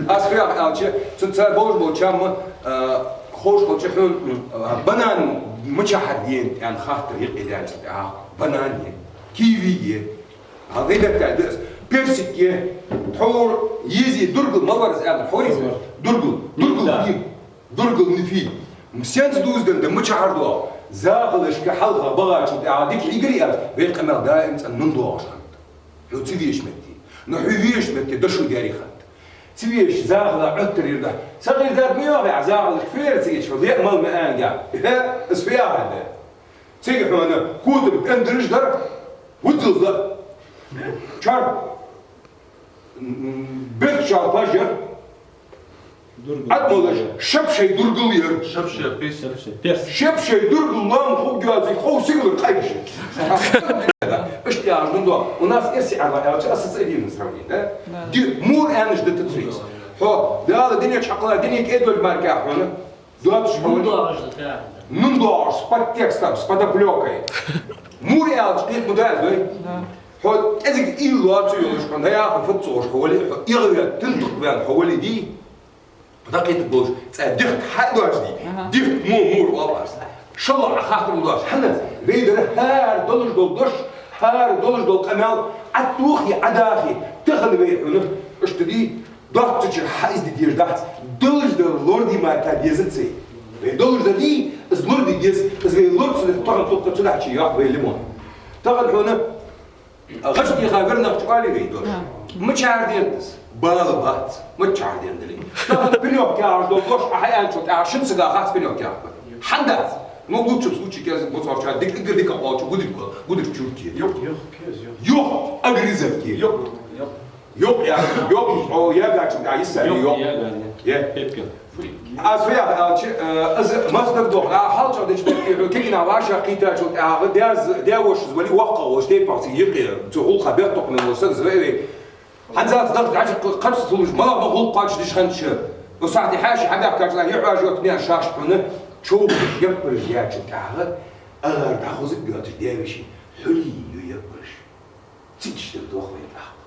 Аз фу яхар аьлча, цу цар болаш бола чам, а, ховш хилча хьона, а, банан мичахьара я аьнна хаттар юкъе даьнначул тӀехьагӀа. Банан я, киви я. А гӀийбаттал да из. Персик я. Тхьовра ези дургал ма вар из аьнна, тхьовра ези дургал, дургал я. Дургал нифи. Сенца дувзаденна да, мичахьара доагӀа? Захалашка хьалха багӀачул тӀехьагӀа дика хьийгар аьлча, вай къамаьл даим цӀена нун доагӀаш хиннад. Хьо ца везача метте, ну хьо везача метте дошо даьрий хиннад. Ца везаш захала Ӏоттар ер да. Сакъердад ма йоахий Ӏа, захалашка фу яр цига, хьо ле мала ма аьннагахь. Э, из фу яхар да? Цига хьона котам пендараш дар, вуддалла. Чар. М, бехк чалпаш яр. Дургал. Ӏад молаш, шапшай дургал яр. Шапшай пес. Шапшай пес. Шапшай дургал лоам хургйоаций, хов сигалара къайгаш. Иштта яхаш ма дий. У нас эрсий Ӏарба аьлча ассоциативное сравнение, да? Да. Ди, мур аьннаш да тацуйц. Хьо, Дала дунен чу хьакхелла, дунен кӀедолча мара кхы хьона. Доацаш хьо вале. Нун доагӀаш да, да. Нун доагӀаш, с подтекстом, с подоплёкой. Мур аьлча, кхета ма дац, дой? Да. Хьо кӀезига уйла лоаца йолаш, хьо наяха фуд ца ховш хьо вале, хьо эгӀаваьнна, тинтакх ваьнна хьо вале дий, дӀакхетаргболаш, цӀа дихка хьа а доацаш дий, ага, дихка мо мур оал аз. ШоллагӀа хаттар ма доацаш, хӀана, вай дар хӀара долаш дола дош, хӀара долаш дола къамаьл, Ӏаттохи, Ӏадахи, тахан вай хьона, иштта дий, доацача хьа из де дезаш дац, долаш дар лораде мара дезац вай. Вай долаш дар дий, из лораде деза, из вай лораца дар тахан тукха цу дахча йоах вай лимон. Тахан хьона гӀаш теха вир нах чу оалий вай дош. Да. Мичахьара денад из? Бала бац, мичахьара денадале. Тахан пенёк яхаш дола дош Ӏа хьааьнначул тӀехьагӀа шин сага хац пенёк яхар. ХӀана дац? Ну, в лучшем случае, кӀезига бусалба ча дика, эггара дика къоалча гудрик, гудрик чурке. Йох, йох, кез йох. Йох, огрызок. Йох, йох. Йох, я, йох, о, я гачу, да, иса, йох, йох. Я, я, я. Я. Пепел. Аз фу яхар аьлча, э, из масдар дох, а, хьалча деча пепел, кегина ваша кхийтачул тӀехьагӀа, дяз, дявош из вали воккха волаш, тайпах цига юкъе, цу гӀулакха беттакх мел волаш, саг зве ве. ХӀанзалца даха дӀачу кхарс тулуш, малагӀа гӀулакх кхоачашдеш хиннача, цу сахьте хьаьша хьабаьхкача, юхьажоттане шашта хьона, човхаш, яппараш яьчул тӀехьагӀа, агӀар дӀахозаргйоацаш дявеший, хьулий ю яппараш. Цига иштта дох вай тӀаккха.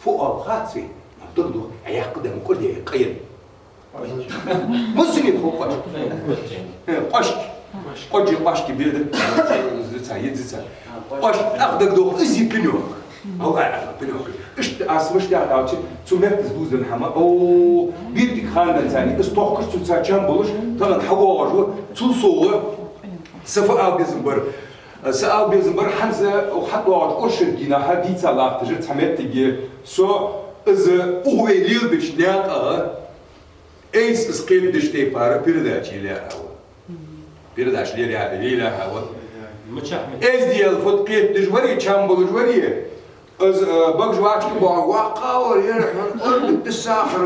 Фу оал хац вайна, ма дагадох, а яккха да ма кӀорде къайна. Муслимин ху къош. Э, къош. Къош, къош бедар. Зица, е зица. Къош, тӀаккха дагадох, из я пенёк. Аллах, пенёк. Иштта аз мишта аьлча, цу метта из дувзаденна хӀама. О, биртиг хандан цани, из тохкаш цу ца чам болаш, тахан хьавоагӀаш ва, цул совгӀа, са фу ала безам бар. Са ала безам бар, хӀанз укх хьатӀадоагӀача оршот дийнахьа дийца латташ цхьа моттиг я, со из укх вай лелабеча наькъа, айса из кхетадеча тайпара передача лелаяь хьава. Передача лелаяь, лелаяь хьава. Эздел фуд кхетадеш варий, чам болаш варий? Из, э, багаш вачка бохьа, ваккха вар, ер хьона ордук да сахар.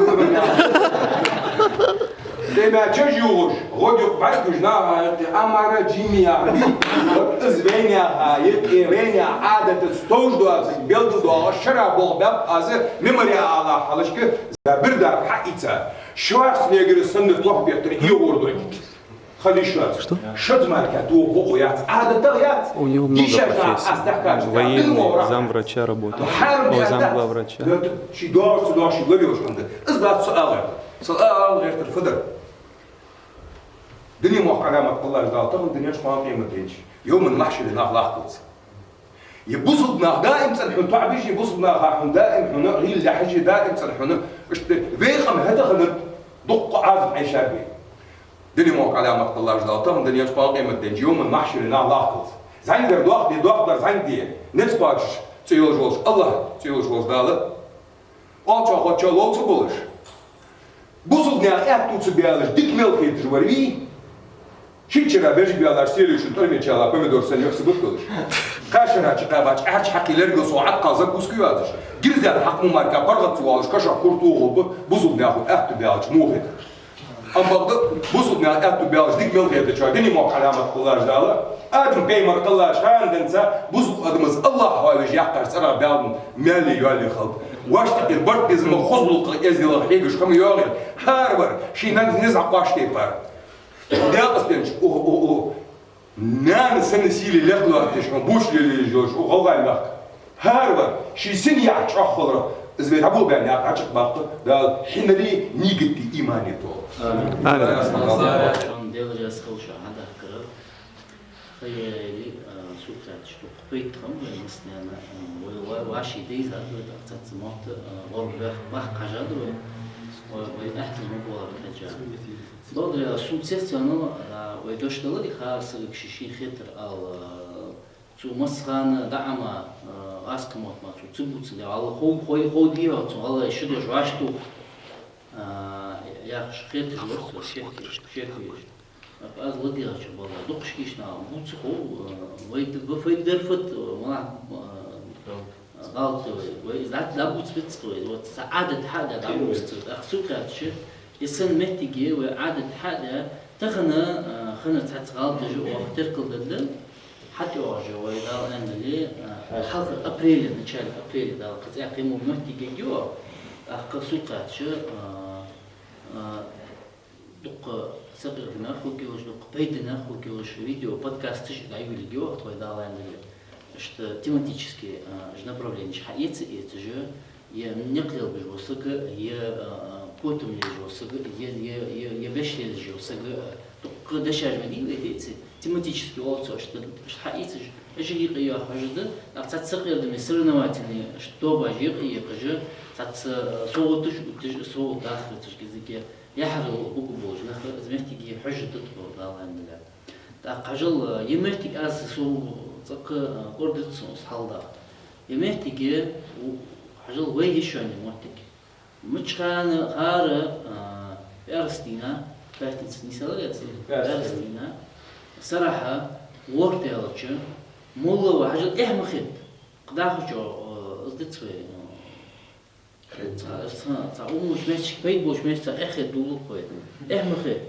Тема чаш югӀуш, гӀодюкъ бӀаргагуш наха, амара жими яхар дий, вот из вайнаьха, юкъе вайнаьха Ӏадатаца товш доацаш, белгалдоагӀаш шера болх баьб аз мемориала хьалхашка, за бирдара хьаийца. Шварценеггер санна тох беттар, эгӀор дой. Хьалха шоаш. Что? Шоаш мара кхы тоха бокъо яц, Ӏадатах яц. У него много профессий. Военный, замврача работал. О, замглавврача. Ши дош, цу дош, ши лавиош хӀама да. Из дац со ала гӀертар. Со ала гӀертар фу дар. Дунен мохк Ӏаламат кхеллараш Дала тахан, дунен чу, кхоана къематденчу. Йовмал-махьшаре нах лакхалца. Е бусалба нах даим цӀена хьона тоӀабеш, е бусалба наха хьона даим хьона гӀийла лехьаш, е даим цӀена хьона, иштта вай къам хӀаьта хиннад, дукха Ӏазап Ӏайшаб вай. Дунен мохк Ӏаламат кхеллараш Дала тахан, дунен чу, кхоана къематденчу, йовмал-махьшаре нах лакхалца. ЗӀамига дар дохаде, дохадар зӀамига де, низ кхоачаш цӀи йолаш волаш АллахӀ, цӀи йолаш волаш Дала. Оалача хоттача ловца болаш. Бусалба наьха аьттув ца баьлаш, дика мел хеташ вар вий? Шичара бежиг ваьллаш, селий шун тӀормечала помидор санна юхьса буталаш. Кхаьшара чакхбаьча, аьрча хьакхий лергал со Ӏаткъал закуска йоацаш. Гирзян хьакха ма марка паргӀат ца воалаш, каша курту гӀулба, бусалба наьха аьттув баьлча муха хетар. Амма бакъда бусалба наьха аьттув баьлча дика мел хетачоа дина мохк Ӏаламат хулаш Дала. Адам пайхамар хилача хана денз бусалба адамаца АллахӀ хьоавеш яккхар цӀерагӀа баьлна мел йоалле хилда. Вешта юкъера барт безам, хоза гӀулакхах, эздела хьегаш хӀама йоагӀий, хӀара вар ший нанна низ Ӏокхоачаш тайпара. Декъастенча, у, у, у, нана санна сийле лекха лоаттадеш хьона буч лелаеш йолаш у гӀалгӀай мехка. ХӀара вар ший сина яхь чӀоагӀа хиларах, из вай дӀаболабаьнна наькъа чакхбаккха, Дала хьинари, нигати, имани тола. Амин. Амин. Дала раьза хилва шоана, Дала раьза хилва шоана хьадахкарах. Хайяли, а, сукхаьча дукха пайда хам вай массанена, а, вай, вай, вай ший дайзад вай, дакъа цаца мотт, а, гӀоргах бахка хьажад вай. Вай, вай аьттув ма болар хьежа. Бакъдар аьлча, сона цецваьннав, а, вай дош даларе, хӀара сагага ший-ший хетар ала, цо массахана дӀаӀама, а, гӀаскхий мотт ма цо ца бувцаш, я ала хов-, хой-, ховдий цо, ала ши дош вӀаштӀехьа, а, яхаш хеташ вар со, шеко, шеко еш. Аз ладийгӀача бала дукхача кийчна бувцаш хов, а, вай д-, ба файда дар фат, а, ма, а, гӀалат вай, вай из дӀа-, дӀабувца беццахь вай, вот са Ӏадат хьадаь дӀабувца, ах сукхаьча, из санна моттиге вай Ӏадат хьадаь, тахан, а, хана цхьацца гӀалаташ оаха теркалдергда, хьатӀайоагӀаш я вай, Дала аьннадале, а, хьалха апреля, начале апреля, Дала кхы цӀаькха мо моттиге йоагӀа, ах кхы сукхаьча, а, а, дукха сакъердаме хургйолаш, дукха пайдане хургйолаш видео, подкасташ дӀайолалургья оаха тхо, Дала аьннадале. Иштта тематически, а, уж направленеш хьаэца-эцаш, е никъ лелабеш вола саг, е, а, котам лелабеш вола саг, е, е, е, е беш лелабеш вола саг, а, дукха дешаш ма дий вай эца, тематически оал цо, иштта, иштта хьаэцаш, уж юкъе йола хьожа да, а цхьацца сакъердаме соревновательни, иштта тоабаш юкъе яьккхаш, цхьацца, а, совгӀаташ отташ, совгӀат даха хеташ кӀезига. Яхьарал бугу болча наха из моттиге хьожаргда тхо, Дала аьннадале. ТӀаккха хьажал, е моттиг аз сога цӀаккха, а, кӀордадаьд сона из хьалдаха. Е моттиге у-, хьажал вайга шоана моттиг. Мичахьа хӀара, а, пӀаьраска дийнахьа, пятница нийсъяьлар яц? Мгм. ПӀаьраска дийнахьа. ПӀаьраска дийнахьа. Сарахьа ворхӀ даьлча, молла ва хьажал эхь ма хет. Кхы дахача, а, из дац вай, а, Хет. Цхьа, цхьа, цхьа умуш мехчик, пайда болча мехчик цхьа эхь хет дуллух вай. Эхь ма хет.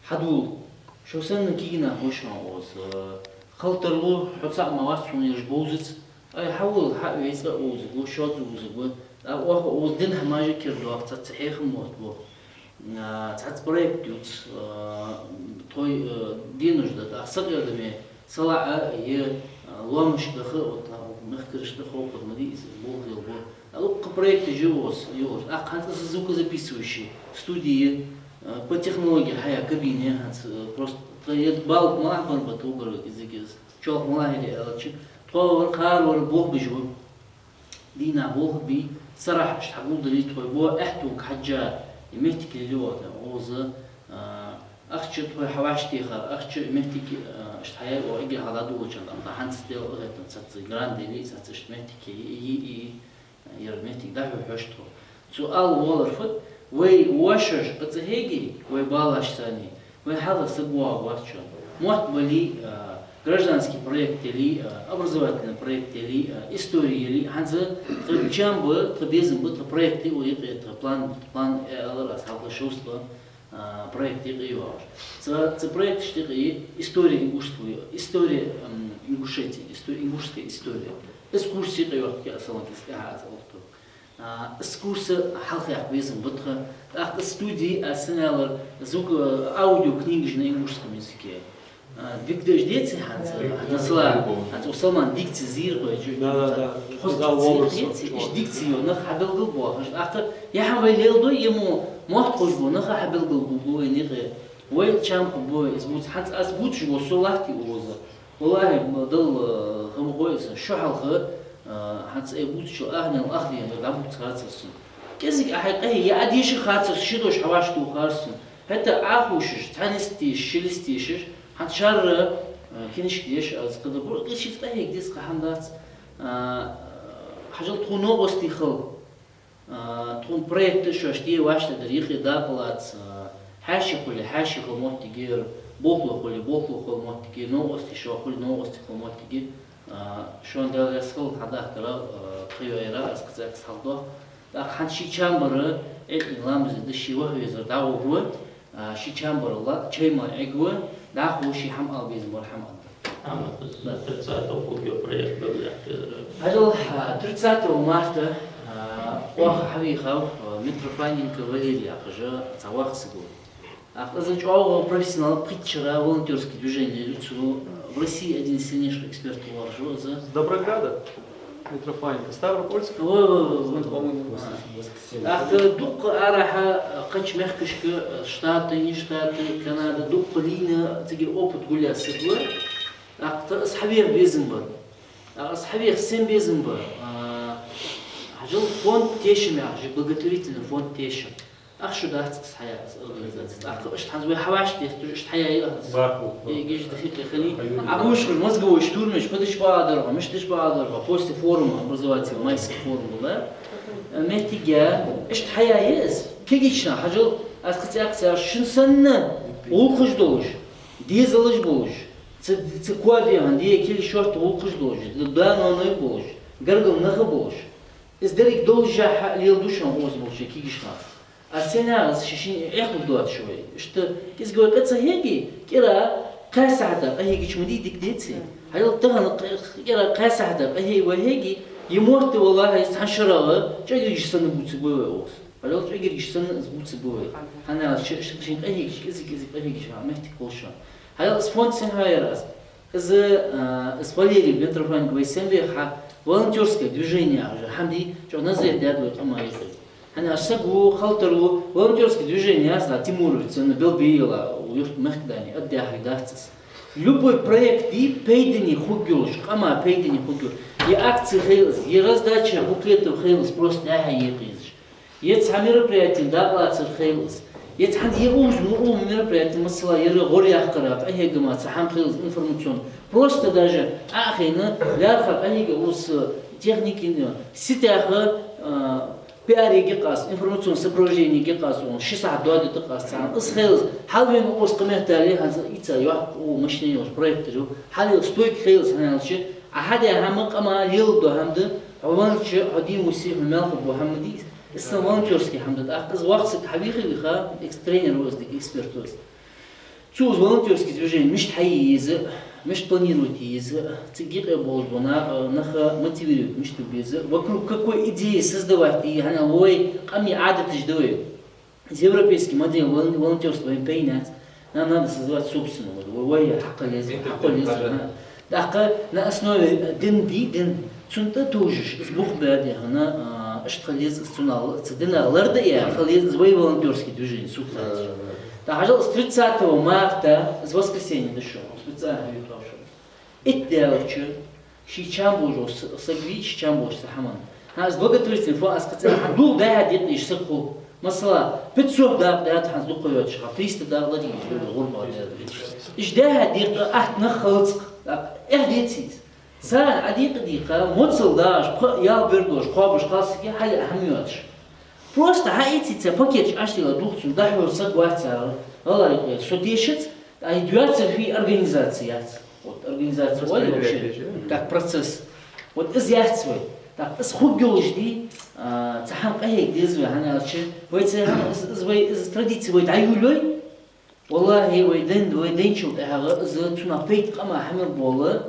Хьадувла. Шо санна кагий нах ба шоана укхаза. Халтарлу, хьо цаӀ ма вац хьона ераш бовзац. Ай, хьавола, хьа вецкъа а вовзаргва, шозза вовзаргва. А оаха укхаза дина хӀамаш а кара доагӀа, цхьацца хьехам моттаргба. А, цхьацца проект ювц, а, тхоай, а, денаш да, тӀаккха сакъердаме салаӀа е, а, лоамашка даха, вот, а, мехкарашта даха ховргда ма дий из, болх лелабу. А укх проекташ я укхаза йолаш. ТӀаккха хӀанз из звукозаписывающий студия, а, по технологии хьаяь кабине хӀанз, а, просто тха е балха мел хьабар ба тхогара кӀезига из, чоалха мел хьаяьр аьлча, тхо вар, кхар вар болх беш ва. Дийнахьа болх бе, сарахьа иштта хьагулдале тхоай бо аьттув хьежжа, е моттиг лелаю оаха, укхаза, а, ахча тхоай хьавӀашагӀтеха, ахча, е моттиг, а, иштта хьаяь оаха, эггара хьалха дӀадолалуча хана, тӀаккха хӀанз Дала къахетам цхьацца грант дале, цхьацца иштта моттиг е, е, е, е, ер моттиг дӀахьо хьож тхо. Цо ала воаллар фуд, вай вошаш къацахьеге, вай балаш санна, вай хьалха саг воагӀаргвац шоана. Мотт бале, а, гражданский проект яле, а, образовательный проект яле, а, истори яле, хӀанз тха чам ба, тха безам ба, тха проект я укх юкъе, тха план, план, э, аьлар аз хьалха шовзткъа, а, проект юкъе йоагӀаш. Цу, цу проекташта юкъе история ингушского, история, м, Ингушетии, исто-, ингушская история. Из курс юкъе йоахк, я салам, из тӀехьа аз оалар тхога. А, из курс хьалхаяьккха безам ба тха. ТӀаккха из студи, аз санна аьлар, звук, а, аудиокнигаш на ингушском языке. А, дика деш деций хӀанз, а, хӀанз укх Салмана дикци зийр кхоачу. Да, да, да. Хоза дикци йола нах, дикци йола нах хьабелгалбоахаш. ТӀаккха яхьа вай леладой, е мо мотт ховш бола нах хьабелгалбу вай юкъе. Вай чам хургба вай из бувца. ХӀанз аз бувцаш вола со латтий укхаза. ВаллахӀи, ма Далла, э, хӀама хой из, шо хьалха, э, хӀанз цӀе бувцачул ахнел ах дена дӀабувца хацар сона. КӀезига ахьа къахье, я а деша хацар, ши дош хьавӀашагӀтоха хацар сона. ХӀаьта Ӏохувшаш, цхьа лист дешаш, ши лист дешаш, хӀанз шарра, э, кинашка деш аз кхы да бур, къе шийтта къахьега деза кхы хӀама дац. Э, хьажал тхона новкъостий хила. А, тхона проекташ шоаш де вӀаштӀехьадар юкъе дакъа лаца, а, хьаьший хуле, хьаьший хила моттиг я ер, болхлой хуле, болхлой хила моттиг я, новкъостий шоаш хуле, новкъостий хила моттиг я. А, шоана Дала раьза хилва хьадахкарах, а, тха йоайра, аз кхы цӀаккха хьалдох. ТӀаккха хӀанз ший чам бар, э, ламаз де, ший ваха везар дӀагӀоргва, А, ший чам барал чай ма Ӏергва, дӀахо ший хӀама ала безам бар хӀама ала. Ама, да, тридцатого хургья проект, да, да, да. Хьажал, а, тридцатого марта, а, оаха хьавийхав, а, Митрофаненко Валерий яхаш цхьа воккха саг ва. ТӀаккха из чӀоагӀа профессионал, пхийтта шера волонтёрски движени лелаю цо, в России один из сильнейших экспертов лоархӀаш ва из. С Доброграда? Митрофаненко, Ставропольский? Во, во, во, во. По-моему, да. ТӀаккха дукха арахьа кхыча мехкашка, Штаты, не Штаты, Канада, дукха лийна, цига опыт гулъяь саг ва. ТӀаккха из хьавеха безам бар. ТӀаккха из хьавеха сен безам бар. А, хьажал, фонд «Тешам» яхаш я, благотворительный фонд «Тешам». Ах, шу дац из хьаяь, из организаци. ТӀаккха иштта хӀанз вай хьавӀашагӀдехкаш, иштта хьаяь я хӀанз. Баркал. Э, гижа да хи тӀа хили. А бушхуш мозговой штурмаш, фу деш ба аьлча, мишта деш ба аьлча, после форума образовательного, майский форум был, да? Э, моттиге, иштта хьаяь я из. Кегийча наха, хьажал, аз кхы цӀаькха шун санна гӀулакхаш долаш, дезалаш болаш, цу, цу коа дегӀан, дегӀа кулг шортта гӀулакхаш долаш, да-, да-ноаной болаш, гаргара нах болаш. Из деррига долашшехь леладу шоана укхаза болча кегийча наха. Аз сенах, аз ши-шин эхь хургдоацаш вай. Иштта кӀезига вай къа ца хьеге, кӀира кхаь сахьата къахьегача ма дий, дика деций? Хьажал, тахан кӀира кхаь сахьата къахьега вай хьеге, е мотт, валлахӀи, цхьан шера чӀегиргаш санна бувцаргба вай укхаза. Хьажал, чӀегиргаш санна из бувцаргба вай. ХӀана аьлча, ши-шин къахьегача, кӀезиг-кӀезиг къахьегача, моттиг хул шоана. Хьажал, из фонд сенна хьаяьяр аз? Из, а, из Валерий Митрофаненко вай сенна веха, волонтёрское движени яхаш хӀама дий, чӀоагӀа назар даьд вай къаман юкъе. ХӀана аьлча саг ва, халтар ва, волонтёрское движени яц, да, Тимуровец, цунна белбе йола, юрт мехкдани, аддяхьа дац из. Любой проект дий, пайдане хургйолаш, къаман пайдане хургйолаш. Е акци хийла из, е раздача буклетов хийла из, просто дӀа-хьа екъа езаш. Е цхьа мероприятена дакъа лацар хийла из. Е цхьан е уж мо-, укх мероприятена, масала, яра гӀор яккхара, къахьегама цхьа хӀама хийла из информационни. Просто даже Ӏохайна, лаьрхӀа къахьега укхаза техникин, сетаха, а, пиар ергья-кх аз, информационни сопровождени ергья-кх аз, он ши сахьат доаде деза-кх аз царна. Из хийла из, хьалвена укхаза кхыметтел хӀанз ийца йоккха у машина йолаш проектор ю. Хьалъяла стойка хийла из, хӀана аьлча, Ӏа хьадаь хӀама къаман леладу хӀама да, хьо веннача, хьо дийна висе, хьо маьл хургбола хӀама ма дий из. Из санна волонтёрски хӀама да. ТӀаккха из воккха саг хьавийха-вийха, экс-, тренер ва из, дика эксперт ва из. Цо из волонтёрски движени мишта хьае еза, мишта планировать е еза, цига юкъе болаш бола на-, нах мотивировать мишта де беза, вокруг какой идеи создавать де, хӀана аьлча вай къаман Ӏадаташ да вай. Из европейский модель волон-, волонтёрства вайна пайна яц. Нам надо создавать собственную модель. Вай, вай хьакхолла еза, хьакхолла еза, а. ТӀаккха на основе дин дий, дин. Цунна тӀа товжаш, из бух баь дехана, а, иштта хила еза из цунах, цу динах ларда а яь, хила еза из вай волонтёрский движени, сога хаьттача. ТӀаккха хьажал, из тридцатого марта, из воскресенье да шоана, специально юкъе шоана. Итт даьлча, ший чам болаш с-, саг вий, ший чам болаш цхьа хӀама. ХӀа, из благотворительный фонд, аз кхы цӀа хьа дулх дӀа-хьа декъа еш саг хул. Масала, пятьсот дакъа даьд хӀанз дукха йоацаш, хӀа, триста дакъа даьд, гӀурба даьд. Иштта дӀа-хьа декъа, атта нах хилац-кх, эхь деций из? Царна Ӏадийкъа-дийкъа, моцал дагӀаш, пхи-ялх берг долаш, кхоабаш хилац-кх, хьалъяь хӀама йоацаш. Просто хьаийций цар пакеташ Ӏочудилла дулх цунна, дӀахьо саг вац цар, гӀалгӀай къе, со тешац, а и доацар фу организаци яц. Вот организация вай вообще, как процесс. Вот из яц вай. Так, из хургйолаш дий, а, цхьа хӀама къахьега деза вай, хӀана аьлча вай цхьа хӀама, из, из вай, из традици вай дӀайолайой, валлахӀи, вай дин, вай динчул тӀехьагӀа из цунах пайда къаман хӀама бола,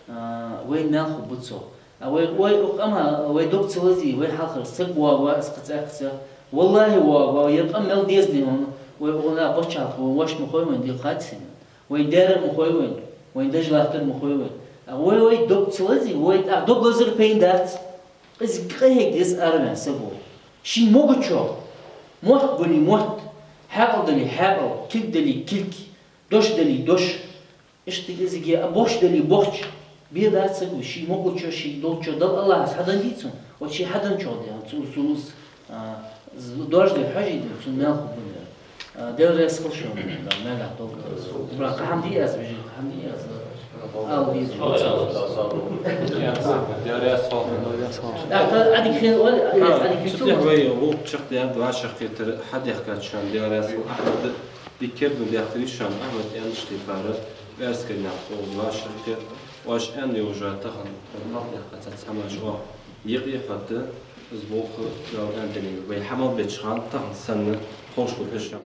а, вайна маьл хургба цох. А вай, вай укх къаман, вай дог ца лазий, вай хьалхара саг воагӀа, из кхы цӀа, кхы цӀа. ВаллахӀи, воагӀа, ер къам мел деза дий хьона, вай укхунах баччалх, вай воша ма хой вайна, дика хаций. Вай даьра ма хой вайна, вайна дажа латтар ма хой вайна. А вай, вай дог ца лазий, вай тӀаккха дог лазар пайна дац. Из къахьега деза араваьнна саго. Ший могачох, мотт бале мотт, хьаькъал дале хьаькъал, кулг дале кулг, дош дале дош. Иштта кӀезига а бохча дале бохча. Бе дац саго, ший могачох, ший долчох, Дала АллахӀа хьаденна дий цунна, вот ший хьаденначох дий, цу, цу, а, з-, дожде хьожий дий, цунна маьл хургба. А, Даьла раьза хилва шоана, да, маьлах долга. Бра, кхы хӀама дий аз, вижи, кхы хӀама дий аз. Ала деза. Даьла раьза хилва. ТӀаккха Ӏадика хин, оал, Ӏадика хин. Цу тӀехьа вай гӀулакх чакхдаьд, вӀашагӀкхетар хьадехкад шоана, Даьла раьза хилва. Ахьмад, дика керда баьхкаб шоана, Ахьмад, аьнна иштта тӀехьара, Паьраскарнах хьо вӀашагӀкхет, оаш аьнна йолаш тахан, хьалхадехка цхьацца хӀамаш оаха юкъе хьатта, из болх Дала аьннадале, вай хьа мел беча хана тахан санна ховш хургда шоана.